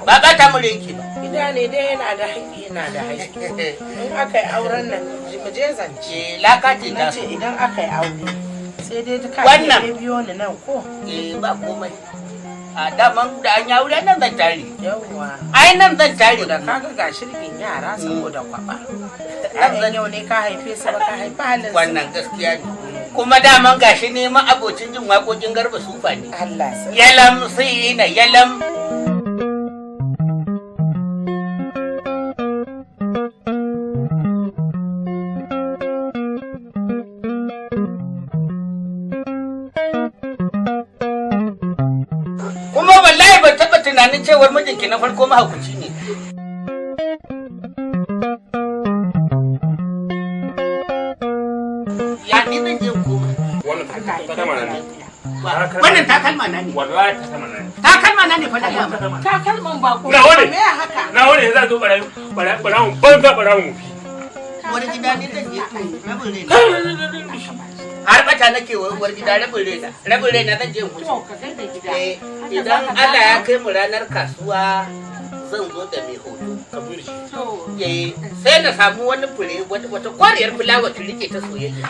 Ba bata mun rai yake ba. Gida ne dai, yana da haƙƙi, yana da haƙƙi. In aka yi auren nan, mu je zance. Eh, laka ce Na ta ce idan aka yi aure sai dai ka Wannan. iya biyo ni nan ko? Eh, ba komai. A daman da an yi aure nan zan tare. Yawwa. Ai nan zan tare. Da kaga ga shirgin yara saboda kwaba. Ƴaƴan yau ne ka haife su ba ka haifi halin su. Wannan gaskiya ne. Kuma daman gashi ne ma abocin jin waƙoƙin Garba Sufa ne. Allah sai. Yalam sai na yalam. Kuma wallahi ban taɓa tunanin cewar mijinki na farko mahaukaci ne. Ya ni zan je in koma. Wannan takalma na ne. Wannan takalma na ne. Wallahi takalma na ne. Takalma na ne fa na gaya ma. Takalman bako. Na wane? Me haka? Na wane za zo barayi barawun banza, barawun wofi. Uwar gida ne zan je rabin raina. Har bata nake wa uwar gida rabin raina. Rabin raina zan je in huce. To ka gaida gida. Eh, idan Allah ya kai mu ranar kasuwa zan zo da mai hoto. To. Eh, sai na samu wani fure, wata kwariyar fulawa ta rike ta soyayya.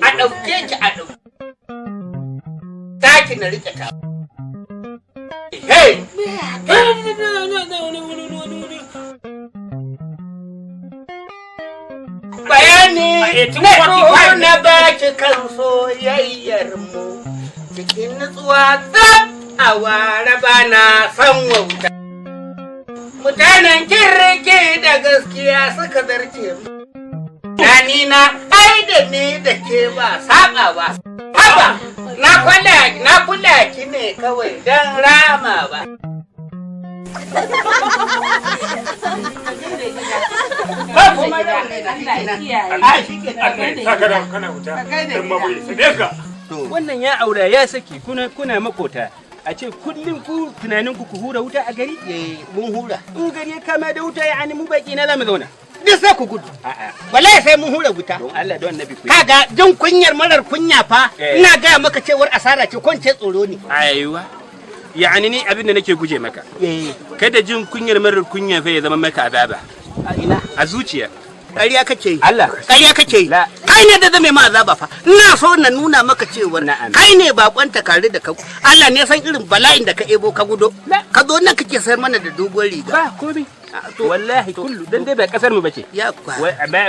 A ɗauke ki, a ɗauke. Taki na rike ta. Hey! 1845 Na baki kan soyayyar mu cikin nutsuwa tsaf a ware ba na san wauta. Mutanen kirki da gaskiya suka zarce mu. Nani na ai da ni da ke ba saba ba. Haba na kula na kula ki ne kawai dan rama ba. Ba kuma Wannan ya aura ya saki, kuna makota. A ce kullum ku tunanin ku hura wuta a gari? Mun hura. In gari ya kama da wuta, ya mu baki na zamu zauna. Duk sai ku gudu. A'a. Wallahi sai mun hura wuta. Don Allah don Annabi ku. Kaga jin kunyar marar kunya fa, ina gaya maka cewar asara ce ko in ce tsoro ne. Aiwa. Yani ni abin da nake guje maka. Kada jin kunyar marar kunya fa ya zama maka azaba. A ina? A zuciya. Ƙarya kake yi. Allah. Ƙarya kake yi. Kai ne da zame ma azaba fa. Ina so na nuna maka cewar kai ne bakon takare da ka Allah ne san irin bala'in da ka ebo ka gudo. Ka zo nan kake sayar mana da doguwar riga. Ba komai. Wallahi kullu dan dai ba kasar mu bace. Ya kwa.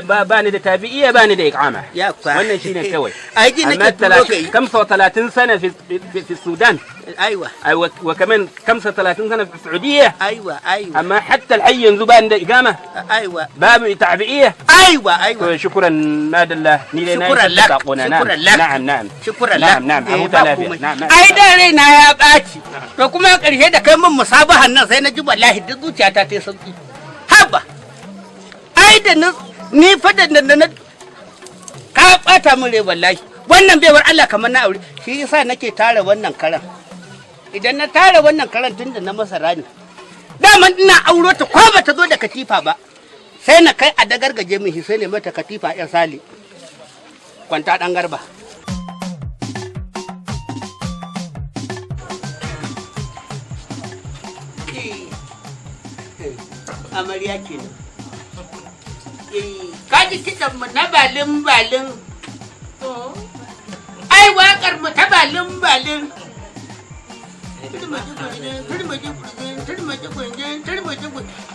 Ba ba ni da tabi'iyya, ba ni da iqama. Ya kwa. Wannan shine kawai. Ai ji nake turo kai. 35 سنة في السودان. ايوه. ايوه، وكمان 35 سنة في السعودية. ايوه ايوه. اما حتى الحي ينزو بان da iqama. ايوه. باب تعبئية. ايوه ايوه. شكرا ما دلله ni dai na شكرا لك. شكرا شكرا لك. نعم نعم. Shukran. نعم نعم، a huta lafiya. نعم نعم. Ai da raina ya ɓaci. To kuma ƙarshe da kai min musabahan nan sai na ji wallahi duk zuciyata ta yi sauki. Haba. Ai da ni fa da na ka ɓata min rai wallahi. Wannan baiwar Allah kamar na aure shi yasa nake tara wannan karan. Idan na tara wannan karan tun da na masara ne. Daman ina auro ta ko ba ta zo da katifa ba. Sai na kai a dagargaje min shi sai ne mata katifa 'yan sale. Kwanta ɗan garba. Amarya kenan. Eh, kaji kiɗan mu na balin balin. Ai waƙar mu ta balin balin.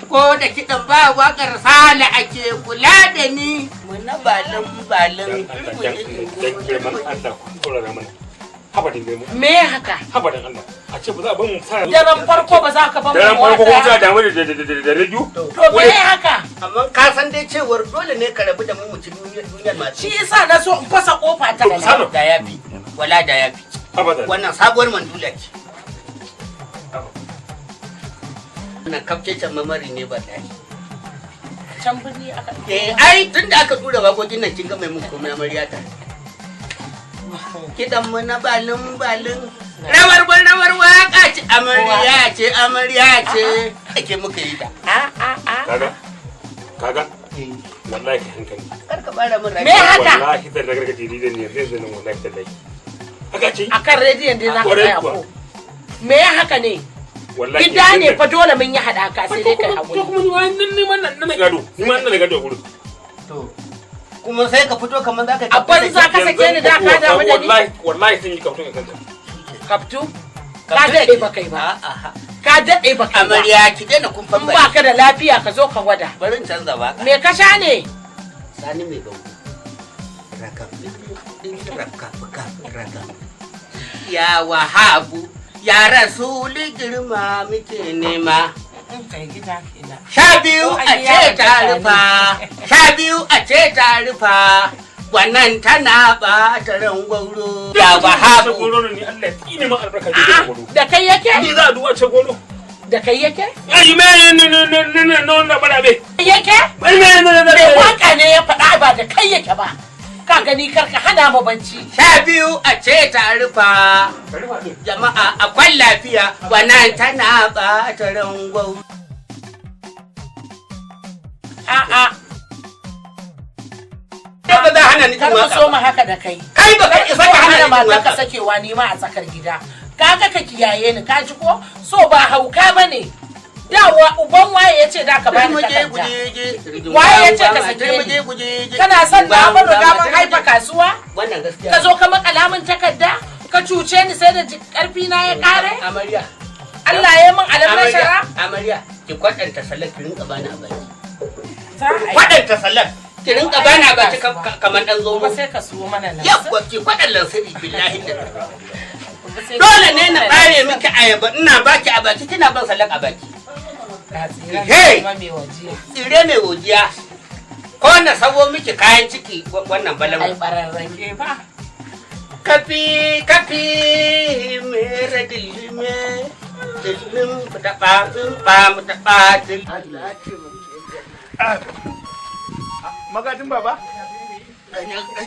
Ko da kiɗan ba waƙar sale ake kula da ni. Mu na balin balin. Dan girman Allah ku saurara mana. Haba dan girman. Me haka? Haba dan Allah. A ce ba za a bar mu sa. Daren farko ba za ka bar mu Daren farko kuma za a damu da rediyo. To me haka? Amma ka san dai cewar dole ne ka rabu da mu mu ci duniyar masu. Shi yasa na so in fasa kofa ta. Da yafi. Wala da yafi. Wannan sabuwar mandula ce. Wannan kafcecen mamari ne ba tashi. Can birni aka. Eh, ai tun da aka tura waƙoƙin nan kin ga mai mun komai amarya ta. Kiɗan mu na balin balin. Rawar ban rawar waƙa ce amarya ce amarya ce. Ake muka yi ta. Kaga? Kaga? Wallahi ka hankali. Kar ka bara min Me haka? Wallahi zan ragargaje rediyon ne yanzu yanzu nan wallahi tallahi. Haka ce? Akan rediyon dai za ka Kwarai tsaya kuwa. ko. Me haka ne? Wallahi Gida ne fa dole mun yi haɗaka sai dai kai haƙuri. To kuma ni wani ni ma nan na gado. Ni ma nan na gado a gurin. Kuma sai ka fito kamar za ka A banza ka sake ni da ka damu da ni. Wallahi wallahi sun yi kaftu kan kanta. Kaftu? Ka daɗe ba kai ba. Ka daɗe ba kai ba. Amarya ki daina kumfan In ba ka da lafiya ka zo ka gwada. Bari in canza waka. Me ka sha ne? Sani mai bango. Rakam rakam rakam. Ya Wahabu ya Rasulu girma muke nema. 12 a ce ta rufa, 12 a ce ta rufa, wannan tana ba ta ran gwauro. Ya Wahabu. Goro ne Allah ya tsine ma albarka da goro. Da kai yake? Ni za a duba ce goro. Da kai yake? Ai me ne ne ne ne ne no na bara be. Yake? Ai me ne ne ne. Mai waka ne ya faɗa ba da kai yake ba. Ka gani kar ka hana mu banci. 12 a ce ta rufa, jama'a akwai lafiya, wannan tana ba ta ran gwauro. A'a. Ba za hana ni jin Kar mu waka so mu haka da kai. Kai ba ka isa ka hana ni jin matar waka. ka sakewa ni ma a tsakar gida. Kaga ka kiyaye ni ka ji ko? So ba hauka bane. Dawa uban waye yace da ka bani takarda. Waye yace ka sake ni? Kana son na mun riga mun haifa kasuwa? Wannan gaskiya. Ka zo ka makala min takarda? Ka cuce ni sai da karfi na ya kare? Amarya. Allah ya min alam na shara? Amarya, ki kwatanta salak ki rinka bani a baki. Za a yi. Kwatanta salak. Ki rinka bana baki kamar dan zomo. Ba sai ka siyo mana nan. Yawwa, ki kwaɗan lansiri billahi da. Dole ne na ɓare miki ayaba, ina baki a baki kina ban salak a baki. Hey! Tsire mai wajiya. Ko na sabo miki kayan ciki wannan balan. Ai bararrake ba. Kafi kafi mere dilime dilim taɓa ba mu taɓa dil. Magajin baba?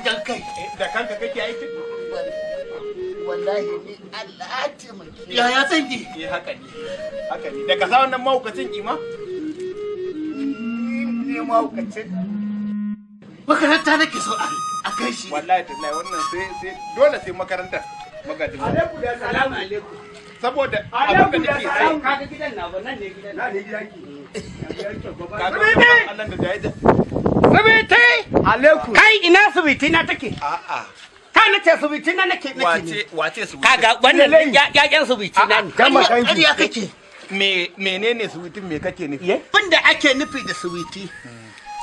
Ɗan kai. Da kanka kake aiki? Wallahi ni Allah ya taimake. Yaya zan yi? Eh, haka ne. Haka ne. Da ka sa wannan mahaukacin kima? Ni mahaukacin. Makaranta nake so a kai shi. Wallahi tallahi wannan sai dole sai makaranta. Magajin. Alaikum da salamu alaikum. Saboda abin da nake sai. Kaga gidan na wannan ne gidan. Na ne gidanki. Kaga wannan Allah da jaye. Subiti! Alaikum. Kai, ina subiti na take? A'a. Ka nace subiti na nake nake. Wace wace subiti? Kaga wannan ƴaƴan subiti na ne. Ƙarya kake. Me menene subitin, me kake nufi? Abin da ake nufi da subiti.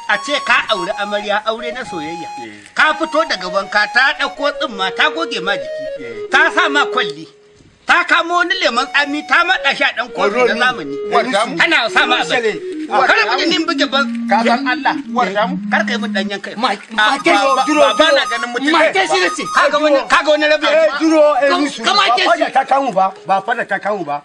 A ce ka auri amarya aure na soyayya. Ka fito daga wanka, ta ɗauko tsimma ta goge ma jiki. Ta sa ma kwalli. Ta kamo wani lemon tsami ta maɗa shi a ɗan kofi na zamani. Tana sa ma a baki. Kar ku nin buge ban. Ka san Allah. Uwar tamu. Kar ka yi min ɗanyen kai. Ba na ganin mutum. Mate shi ne ce. Kaga wani rabi. Eh, duro, eh, musu. Kama Ba ke fada ta kamu ba, ba fada ta kamu ba.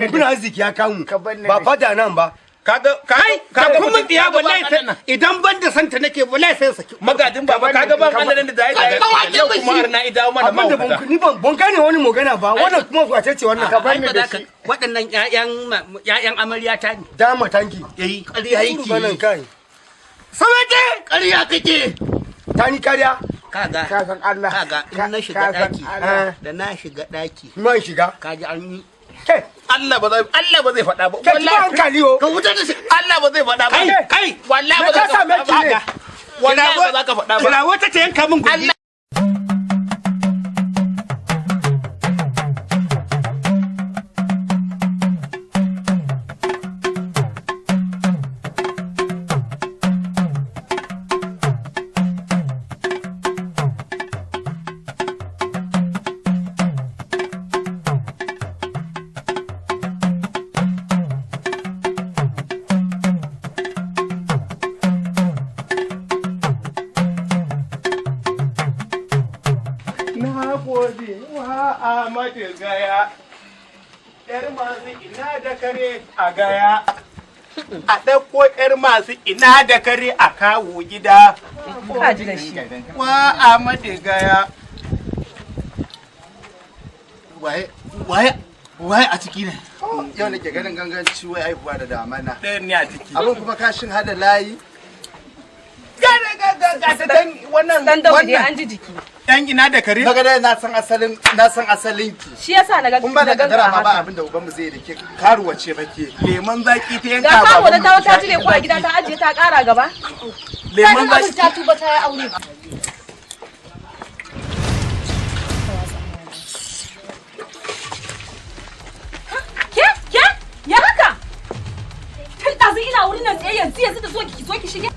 Muna arziki ya kamu. Ba fada nan ba. Kaga Kai, kaga ka kuma tsiya wallahi sai idan ban da santa nake wallahi sai saki. Magajin baba, kaga ban Allah da jaye jaye. Yau kuma har na idawo mana Abin da ban ni ban gane wani magana ba. Wannan kuma wace ce wannan? Ka bar ni da shi. Waɗannan ƴaƴan amarya ta ne. Dama tanki. Eh, ƙarya yake. Banan kai. Sabate, ƙarya kake. Ta ni kariya. Kaga. Ka san Allah. Kaga in na shiga Ka san daki, Allah. da na shiga daki, Man shiga. kaji an yi. Ke, Allah ba zai Allah ba zai faɗa ba. ke ki ba hankali o. Ka wuta da shi. Allah ba zai faɗa ba. Kai, kai, Wallahi Me ba ta za ka same ki ne? Wallahi ba za ka faɗa ba. Kira wata ta yanka min gurji. Na gode wa Ahmadu Gaya. ‘Yar masu ina da kare a gaya. A ɗauko ‘yar masu ina da kare a kawo gida. Ka ji da shi. Wa Ahmadu Gaya. Waye waye waye a ciki ne? Yau nake ganin ganganci wai haihuwa da damana. Ɗayan ne a ciki. Abin kuma kashin hada layi. Wannan Dan Daudu dai an ji jiki. ‘Yan ina da kare? Daga dai na san asalin na san asalin ki. Shi yasa na ga Kun ba da na ganka kadara ma ba haka. abin da ubanmu zai da ke karuwa ce ba ke. Lemon zaki ta yanka Ga kawo da babanmu. ta ta jire ko a gida ta ajiye ta kara gaba. Lemon Ta zaki. ta tuba ta yi aure. Ke ke ya haka? Tun ɗazu ina wurin nan tsaye, yanzu yanzu da zo ki zo ki shige.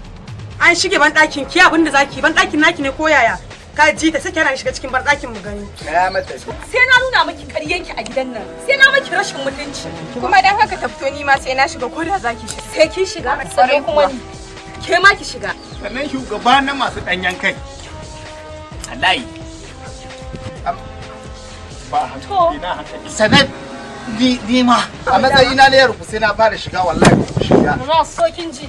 An shige ban ɗakin ki, abin da zaki ban ɗakin naki ne ko yaya? Ka ji ta sai kira shiga cikin ban ɗakin mu gani. Kaya mata. Sai na nuna miki karyanki a gidan nan. Sai na miki rashin mutunci. Kuma dan haka ta fito, ni ma sai na shiga ko da zaki shiga. Sai kin shiga sannan kuma ni. Ke ma ki shiga. Sannan shugaba na masu ɗanyen kai. A layi. Ba hankali, ina hankali. Sanan ni ma a matsayina na yarku sai na fara shiga, wallahi ku shiga. Ma so kin ji.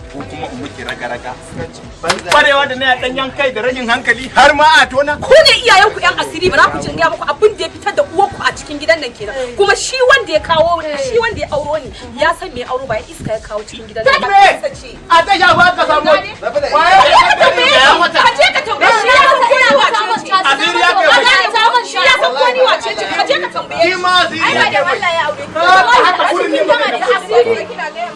Ko kuma in miki raga-raga. Kwarewa da na ɗanyen kai da rashin hankali har ma a tona. Ku ne iyayenku yan asiri, ba za ku ci gaya muku abin da ya fitar da uwarku a cikin gidan nan kenan. Kuma shi wanda ya kawo shi, wanda ya auro ni, ya san me ya auro, ba ya iska ya kawo cikin gidan nan ba. Tafe! A tasha ba ka samu. Waye ka tambaye shi? Ka je ka tambaye shi, ya san ko ni wace ce. Asiri ya kai mai. Shi ya san ko ni wace ce, ka je ka tambaye shi. Shi ma asiri Ai ya ba da kai mai. Allah ya aure ki. Haka Wallahi da kurin ne asiri magana. da asiri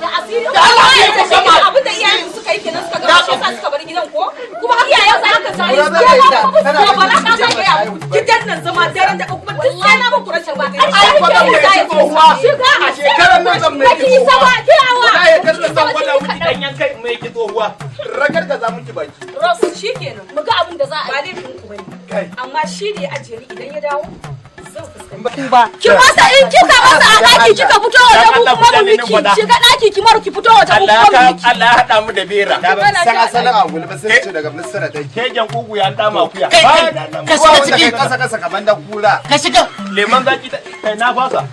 da asiri. Da Allah ya Da kusa ma. abin da iyayen suka yi kenan suka gama, shi yasa suka bar gidan ko? Kuma iyayen su aka sai Kura su za ta yi da, tana ba ba da za ka ga gidan nan zama daren da kuma duk sai na muku rashin mutunci. Ai, ko zan mai tsohuwa. A shekarar nan zan mai tsohuwa. Wallahi kar na san gwada miki. Danyen kai mai ki tsohuwa. Ragar ka za miki baki. Ross shikenan mu ga abin da za a yi. Ba laifin ku bane. Amma shi da ya ajiye ni idan ya dawo zan fuskanci. Ba. Ki masa in kika masa a daki kika fito waje mu kuma mu miki. Shiga daki ki maru ki fito waje mu kuma mu miki. Allah ya hada mu da bera. Da ban san asalin angulu ba sai ce daga Misira take. Kegen kugu ya dama akuya. Kai ka shiga ciki kasa kasa kaman da kura. Ka shiga. Leman zaki kai na fasa.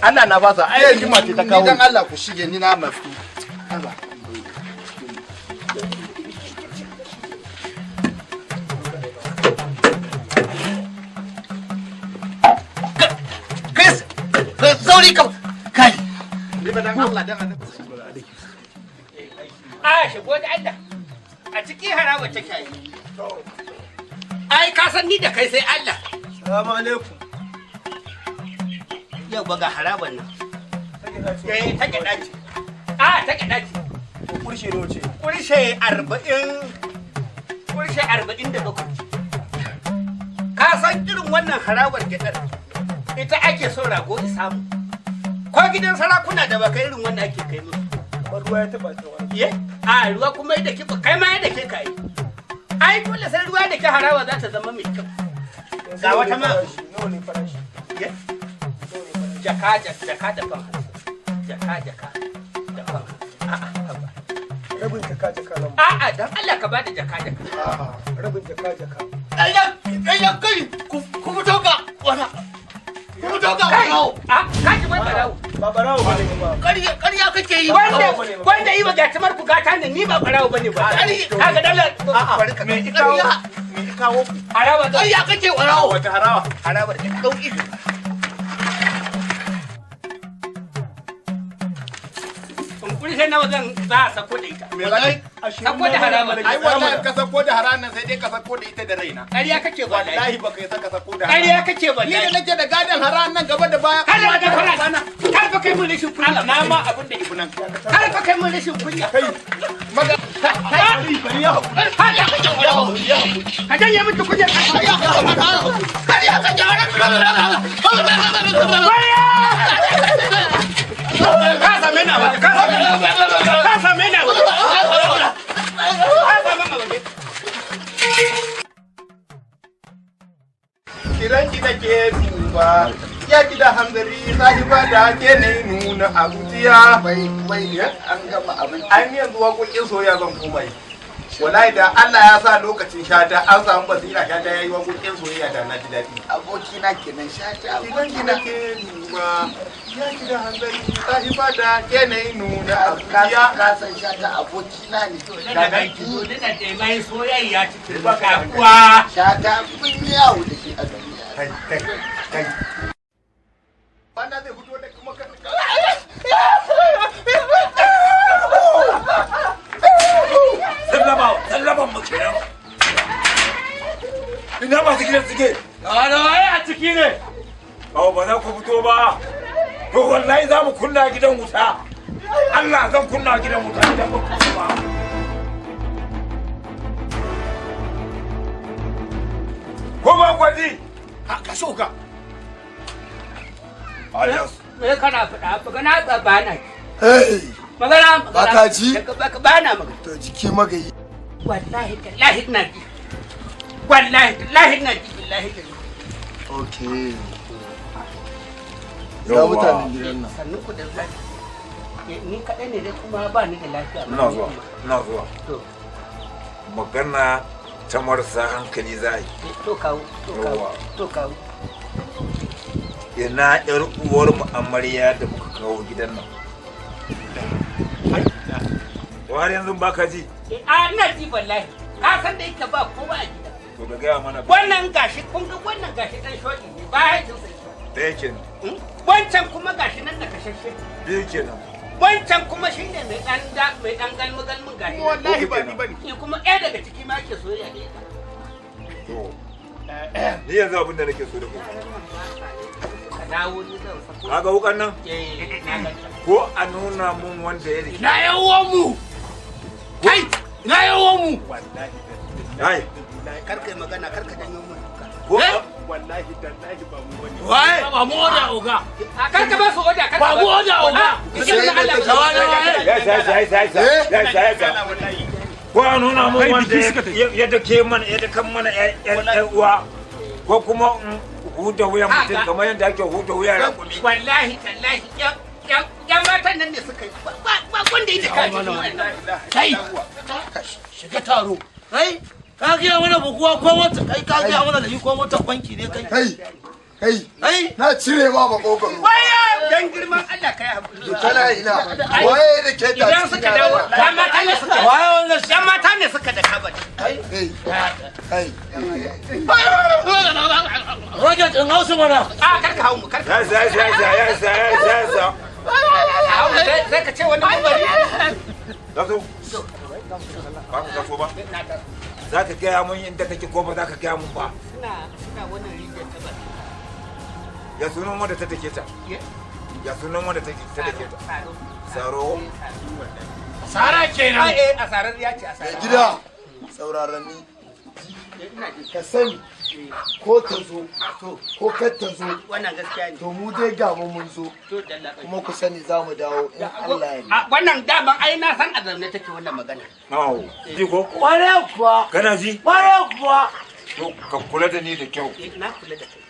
Allah na fasa. Ai rigima ce ta kawo. Ni dan Allah ku shige ni na masu. Sauri ka kai. Dan Allah dan Allah. A shigo da Allah. A cikin harawa take yi. Ai ka san ni da kai sai Allah. Salamu alaikum. Yau ba ga haraban nan. Eh ta gada ce. A ta gada ce. Kurshe ne wace? Kurshe 40. Kurshe 47. Ka san irin wannan harawar gyadar. Ita ake so rago isamu. Ko gidan sarakuna da baka irin wannan ake kai musu. Ruwa ya taba ta wani. Ye? A ruwa kuma yadda ke kai ma yadda ke kai. Ai dole sai ruwa da ke harawa za ta zama mai kyau. Ga wata ma. Nawa ne farashi? Ye? Jaka jaka da fan. Jaka jaka da fan. A'a haba. Rabin jaka jaka nan. A'a dan Allah ka bada jaka jaka. A'a rabin jaka jaka. Ayyan ayyan kai ku fito ga wala. Ku fito ga barawo. A ka ji wai barawo. Ba barawo bane ba. Ƙarya ƙarya kake yi. Wanda yi wa gatumar ku gata ne ni ba barawo bane ba. Kaga dalla a'a me ikawo me ikawo harawa ƙarya kake barawo wata harawa harawar da dau ido. Kurshe nawa zan za a sako da ita. Sako da harama. Ai wallahi ka sako da haranan sai dai ka sako da ita da raina. Ƙarya kake wallahi. Wallahi baka yi saka sako da. Ƙarya kake wallahi. Ni da nake da gadan haranan gaba da baya. Kada ka fara bana. Kar fa kai mun rashin kunya. Na ma abin da ibu nan. Kar fa kai mun rashin kunya. Kai. Maga. Bari ya hakuri. Ƙarya kake wallahi. Ka janye min kunya. Ƙarya kake wallahi. Ka same ni a waje. Ka same ni a waje. Ka same ni a waje. Kiranki da ke duba, ya ki da hanzari sahiba da ke ne nuna a zuciya. Wai wai an gama abin. An yanzu waƙoƙin soyayya zan koma yi. Wallahi da Allah ya sa lokacin shata an samu basira shata yayi waƙoƙin soyayya da na ji daɗi. Abokina kenan shata Kiranki da ke duba, ya ki da hanzari sahiba da ke ne nuna a zuciya. Ka san shata abokina ne. Daga ki da mai soyayya cikin kuwa. Shata mun yawo da shi a duniya. Kai kai kai. Bana zai fito da kuma kan. Sallama, sallaman mu kenan. Ina masu gidan suke? Ana ai a ciki ne. Awo ba za ku fito ba. To wallahi za mu kunna gidan wuta. Allah zan kunna gidan wuta idan ba ku fito ba. Ko ba kwaji? Ka so ka. Alias. Me kana faɗa? Magana ba na. Hey. Magana Ba ka ji? Ba na magana. To jiki magayi. Wallahi tallahi ina ji. Wallahi tallahi ina ji billahi. Okay. Ya mutanen gidan nan. Sannu ku da lafiya. Ni kaɗai ne dai kuma ba ni da lafiya. Ina zuwa, ina zuwa. Magana ta marasa hankali za a yi. To kawo, to kawo, to kawo. Ina ƴar uwar mu amarya da muka kawo gidan nan. Har yanzu ba ka ji? A ina ji wallahi. Ka san da yake ba kowa a gida. To ga gaya mana. Wannan gashi kun ga wannan gashi dan shoki ne ba ya jin sai. Ɗaya kenan. Wancan kuma gashi nan da kashashe. Biyu kenan. Wancan kuma shine mai dan da mai dan galmu galmun gashi. Wallahi ba ni bane. Ni kuma ɗaya daga ciki ma ke soyayya da ita. To. Ni yanzu abin da nake so da ku. Ka dawo ni zan sako. Ka ga wukan nan? Eh, na ga. Ko a nuna mun wanda ya rike. Na yawan mu. Kai, na yawan mu. Wallahi. Kai. Kar kai magana, kar ka janyo mun duka. Ko wallahi tallahi ba mu bane. Waye? Ba mu oda oga. Kar ka ba su oda, kar ka ba mu oda oga. Ya ya ya. Ko a nuna mun wanda ya dake mana ya dakan mana ƴan uwa ko kuma huda wuyan mutum kamar yadda ake huda wuyan raƙumi. Wallahi tallahi yan matan nan ne suka yi ba wanda ya daka kai shiga taro kai ka gaya mana buguwa ko wata kai ka gaya mana da ko wata banki ne kai kai kai kai na cire ma makogaro waya dan girman Allah kai hakuri kana ina waye da ke ta idan suka dawo yan mata ne suka waye wannan yan mata ne suka daka ba kai kai Roger in hausu mana a karka hau mu karka ya ya ya ya ya ya sai ka ce wani mabari Daso ba ka taso ba za ka gaya mun inda take ko ba za ka gaya mun ba suna wannan rijiyar ta ba ya sunan wanda ta take ta ya sunan wanda ta take ta saro sara kenan eh asarar ya ce asara gida sauraron ni ka sani ko ta zo ko kar ta zo wannan gaskiya ne to mu dai ga mu mun zo kuma ku sani za mu dawo in Allah ya yarda wannan daman ai na san a zaune take wannan magana awo ji ko kware kuwa kana ji kware kuwa to ka kula da ni da kyau na kula da kai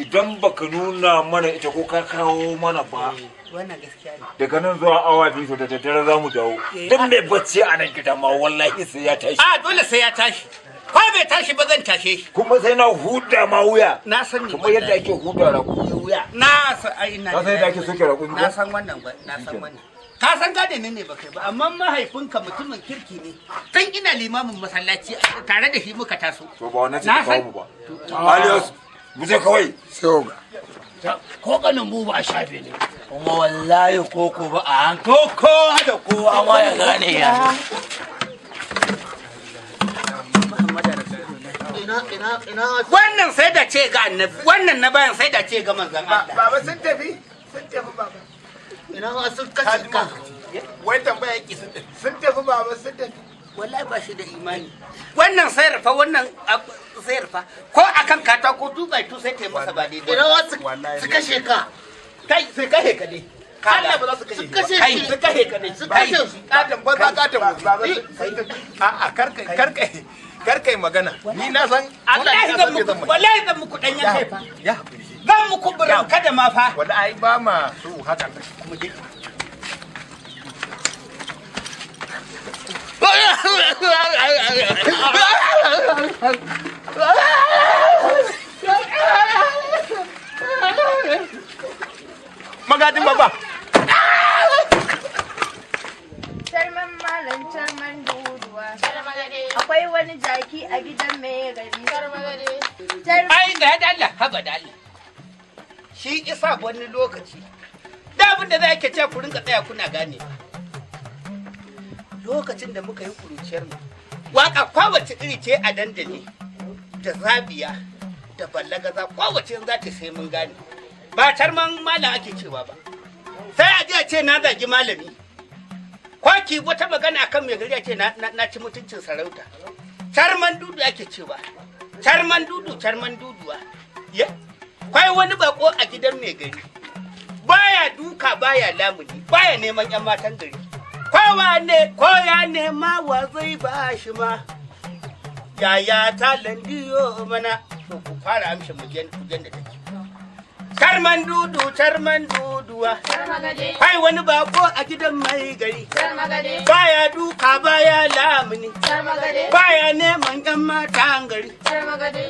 idan baka nuna mana ita ko ka kawo mana ba wannan gaskiya ne daga nan zuwa awa 2 da daddare za mu dawo duk mai bacci a nan gidan ma wallahi sai ya tashi a dole sai ya tashi ko bai tashi ba zan tashe shi kuma sai na huda ma wuya na san ni kamar yadda ake huda raƙumi wuya na san ai ina ka san yadda ake soke raƙumi na san wannan ba na san wannan ka san gade ne ne ba kai ba amma mahaifinka mutumin kirki ne tun ina limamin masallaci tare da shi muka taso to ba wannan ce ta kawo mu ba Alias mu je kawai sai ga ko kanin mu ba a shafe ne kuma wallahi koko ba a hankali kowa da kowa ma ya gane ya wannan sai da ce ga annabi wannan na bayan sai da ce ga manzon Allah baba sun tafi sun tafi baba ina ma sun kashe ka wai tambaya yake sun tafi sun tafi baba sun tafi wallahi ba shi da imani wannan sayar fa wannan sayar fa ko akan katako 2 by 2 sai ta yi masa ba daidai ina ma su kashe ka kai sai kashe ka dai Allah ba za su kashe kashe kai su kashe ka dai su kashe su katon banza katon baba sun tafi a'a karka karka karka magana ni na san Allah wallahi zan muku wallahi zan muku danyen kai fa ya zan muku burin kada ma fa wallahi ba ma su haka mu je Magadin baba. Charman malam charman duduwa. Akwai wani jaki a gidan mai gari. Ai da Allah haba da Allah. Shi isa wani lokaci. Da abin da za ke ce ku rinka tsaya kuna gane. Lokacin da muka yi kuruciyar mu. Waka kowace iri ce a dandali da zabiya da ballagaza kowace za ta sai mun gane. Ba charman malam ake cewa ba. Sai a je a ce na zagi malami. Kwaki wata magana akan mai gari a ce na ci mutuncin sarauta. Charman dudu ake cewa. Charman dudu, charman duduwa. Ye? Kwai wani bako a gidan mai gari. Baya duka baya lamuni, baya neman yan matan gari. Kowa ne, ko ya nema wa zai ba shi ma. Yaya ta landiyo mana. To ku fara amshin mugen kugen da take. Charman dudu, charman duduwa. Kwai wani bako a gidan mai gari. Baya duka baya lamuni. Baya neman yan matan gari.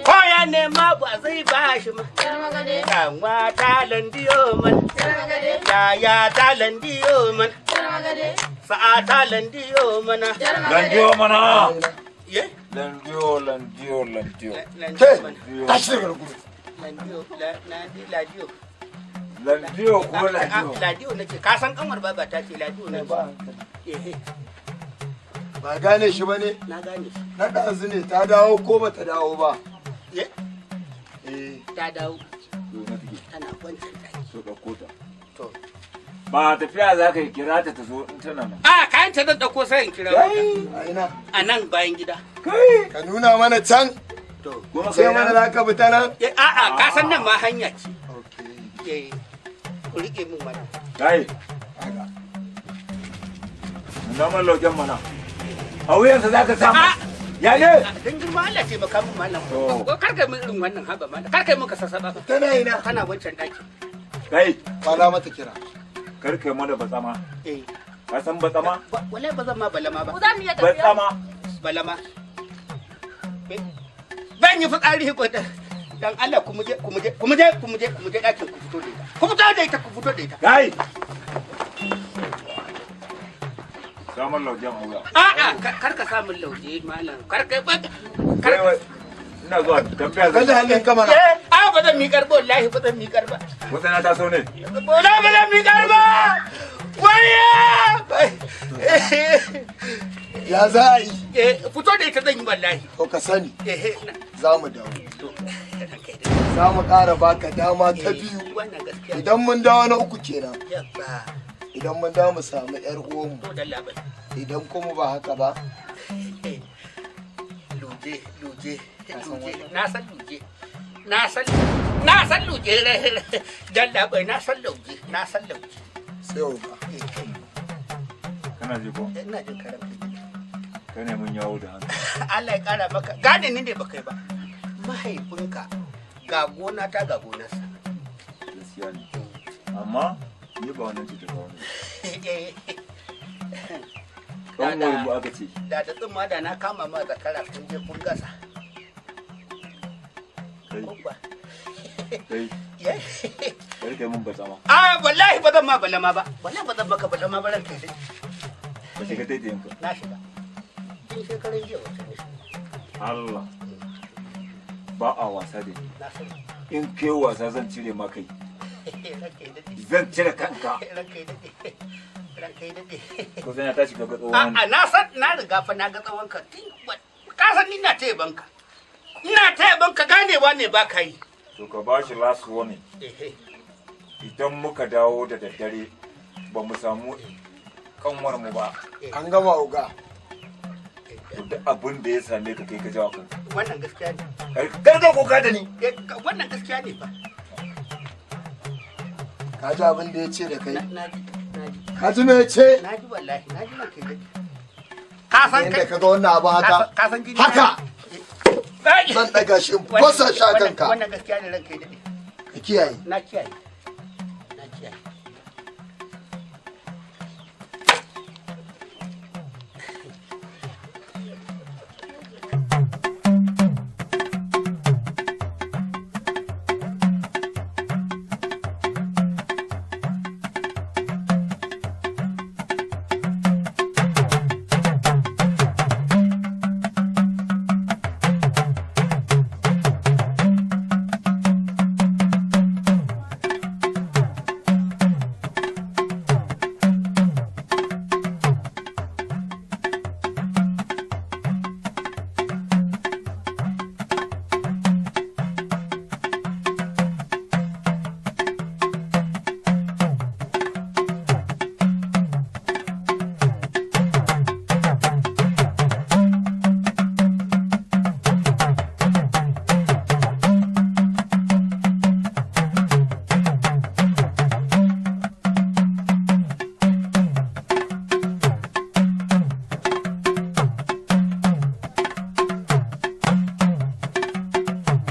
Ko ya nema ba zai ba shi ma. Kanwa ta landiyo man. Yaya ta landiyo man. Sa'a ta landiyo mana. Landiyo mana. Ye? Landiyo, landiyo, landiyo. Ke, tashi daga gudu. Landiyo, ladiyo. Landiyo ko ladiyo? Ladiyo nace, ka san kanwar baba ta ce ladiyo nace. Ehe. Ba gane shi ba ne? Na gane shi. Na ɗazu ne ta dawo ko ba ta dawo ba? Ye? Eh. Ta dawo. Tana wancan ɗaki. So ɗauko ta. To. Ba tafiya za ka yi kira ta ta zo in tana nan. A kayan ta zan ɗauko sai in kira A ina? A nan bayan gida. Kai! Ka nuna mana can. To. Sai mana za ka bi ta nan? A'a, ka san nan ma hanya ce. Eh. Ku rike min wannan. Kai. Naman laujen mana. A wuyansa za ka samu. Ya ne? Dan girma Allah taimaka min malam. Kar kai min irin wannan haba malam. Kar kai min ka sassaba. Tana ina? Tana wancan daki. Kai. Fara mata kira. Kar kai mana batsama. Eh. Ka san batsama? Wallahi ba zan ma balama ba. Ku za mu iya tafiya. Batsama. Balama. Zan yi fitsari ko dan Allah ku muje ku muje ku muje ku muje ku muje dakin ku fito da ita. Ku fito da ita ku fito da ita. Kai. Samun laujen a wuya. A'a kar ka samun lauje malam. Kar kai ba kar ina zuwa tambaya zan. Kada hannun ka mana. A ba zan miƙar ba wallahi ba zan miƙar ba. Wata na taso ne. Wallahi ba zan miƙar ba. Waya! Ya za a yi? Fito da ita zan yi wallahi. To ka sani. Za mu dawo. Za mu ƙara baka dama ta biyu. Idan mun dawo na uku kenan. Idan mun dawo mu samu ƴar uwanmu. Idan kuma ba haka ba. Luje, luje, luje. Na san luje. Na san na san luje. Dan labai na san luje, na san luje. Sai oga. Kana ji ko? Ina jin karan. Kai ne mun yawo da hannu. Allah ya kara maka. Gane ni ne baka yi ba. Mahaifinka ga gona ta ga gonarsa. Gaskiya ne. Amma ni ba wannan ce ta kawo ni. Ɗan wani mu aka ce. Da da tsumma da na kama ma zakara kun je kun gasa. Kai. Kai. Kar kai mun batsama. Ah wallahi ba zan ma balama ba. Wallahi ba zan maka balama ba ranka dai. Ka shiga taitayin ka. Na shiga. Tun shekaran jiya wata ne. Allah. Ba a wasa da ni. Na sani. In kai wasa zan cire ma kai. Zan cire kanka. Ranka daɗe. Ranka daɗe. Ko sai na tashi ka ga tsawon. A'a na san na riga fa na ga tsawon ka. Ka san ni na taya banka. Ina taya banka ganewa ne ba ka yi. To ka ba shi last warning. Idan muka dawo da daddare ba mu samu kanwar mu ba. An gama oga. To duk abin da ya same ka kai ka jawo kanka. Wannan gaskiya ne. Kar ka kuka da ni. Wannan gaskiya ne fa. Ka ji abin da ya ce da kai? Na ji, na ji. Ka ji me ya ce? Na ji wallahi, na ji ranka daɗe. Ka san kai. Yanda ka ga wannan abu haka. Ka san jini. Haka. Zan ɗaga shi in fasa shi a kanka. Wannan gaskiya ne ranka daɗe. Ka kiyaye. Na kiyaye.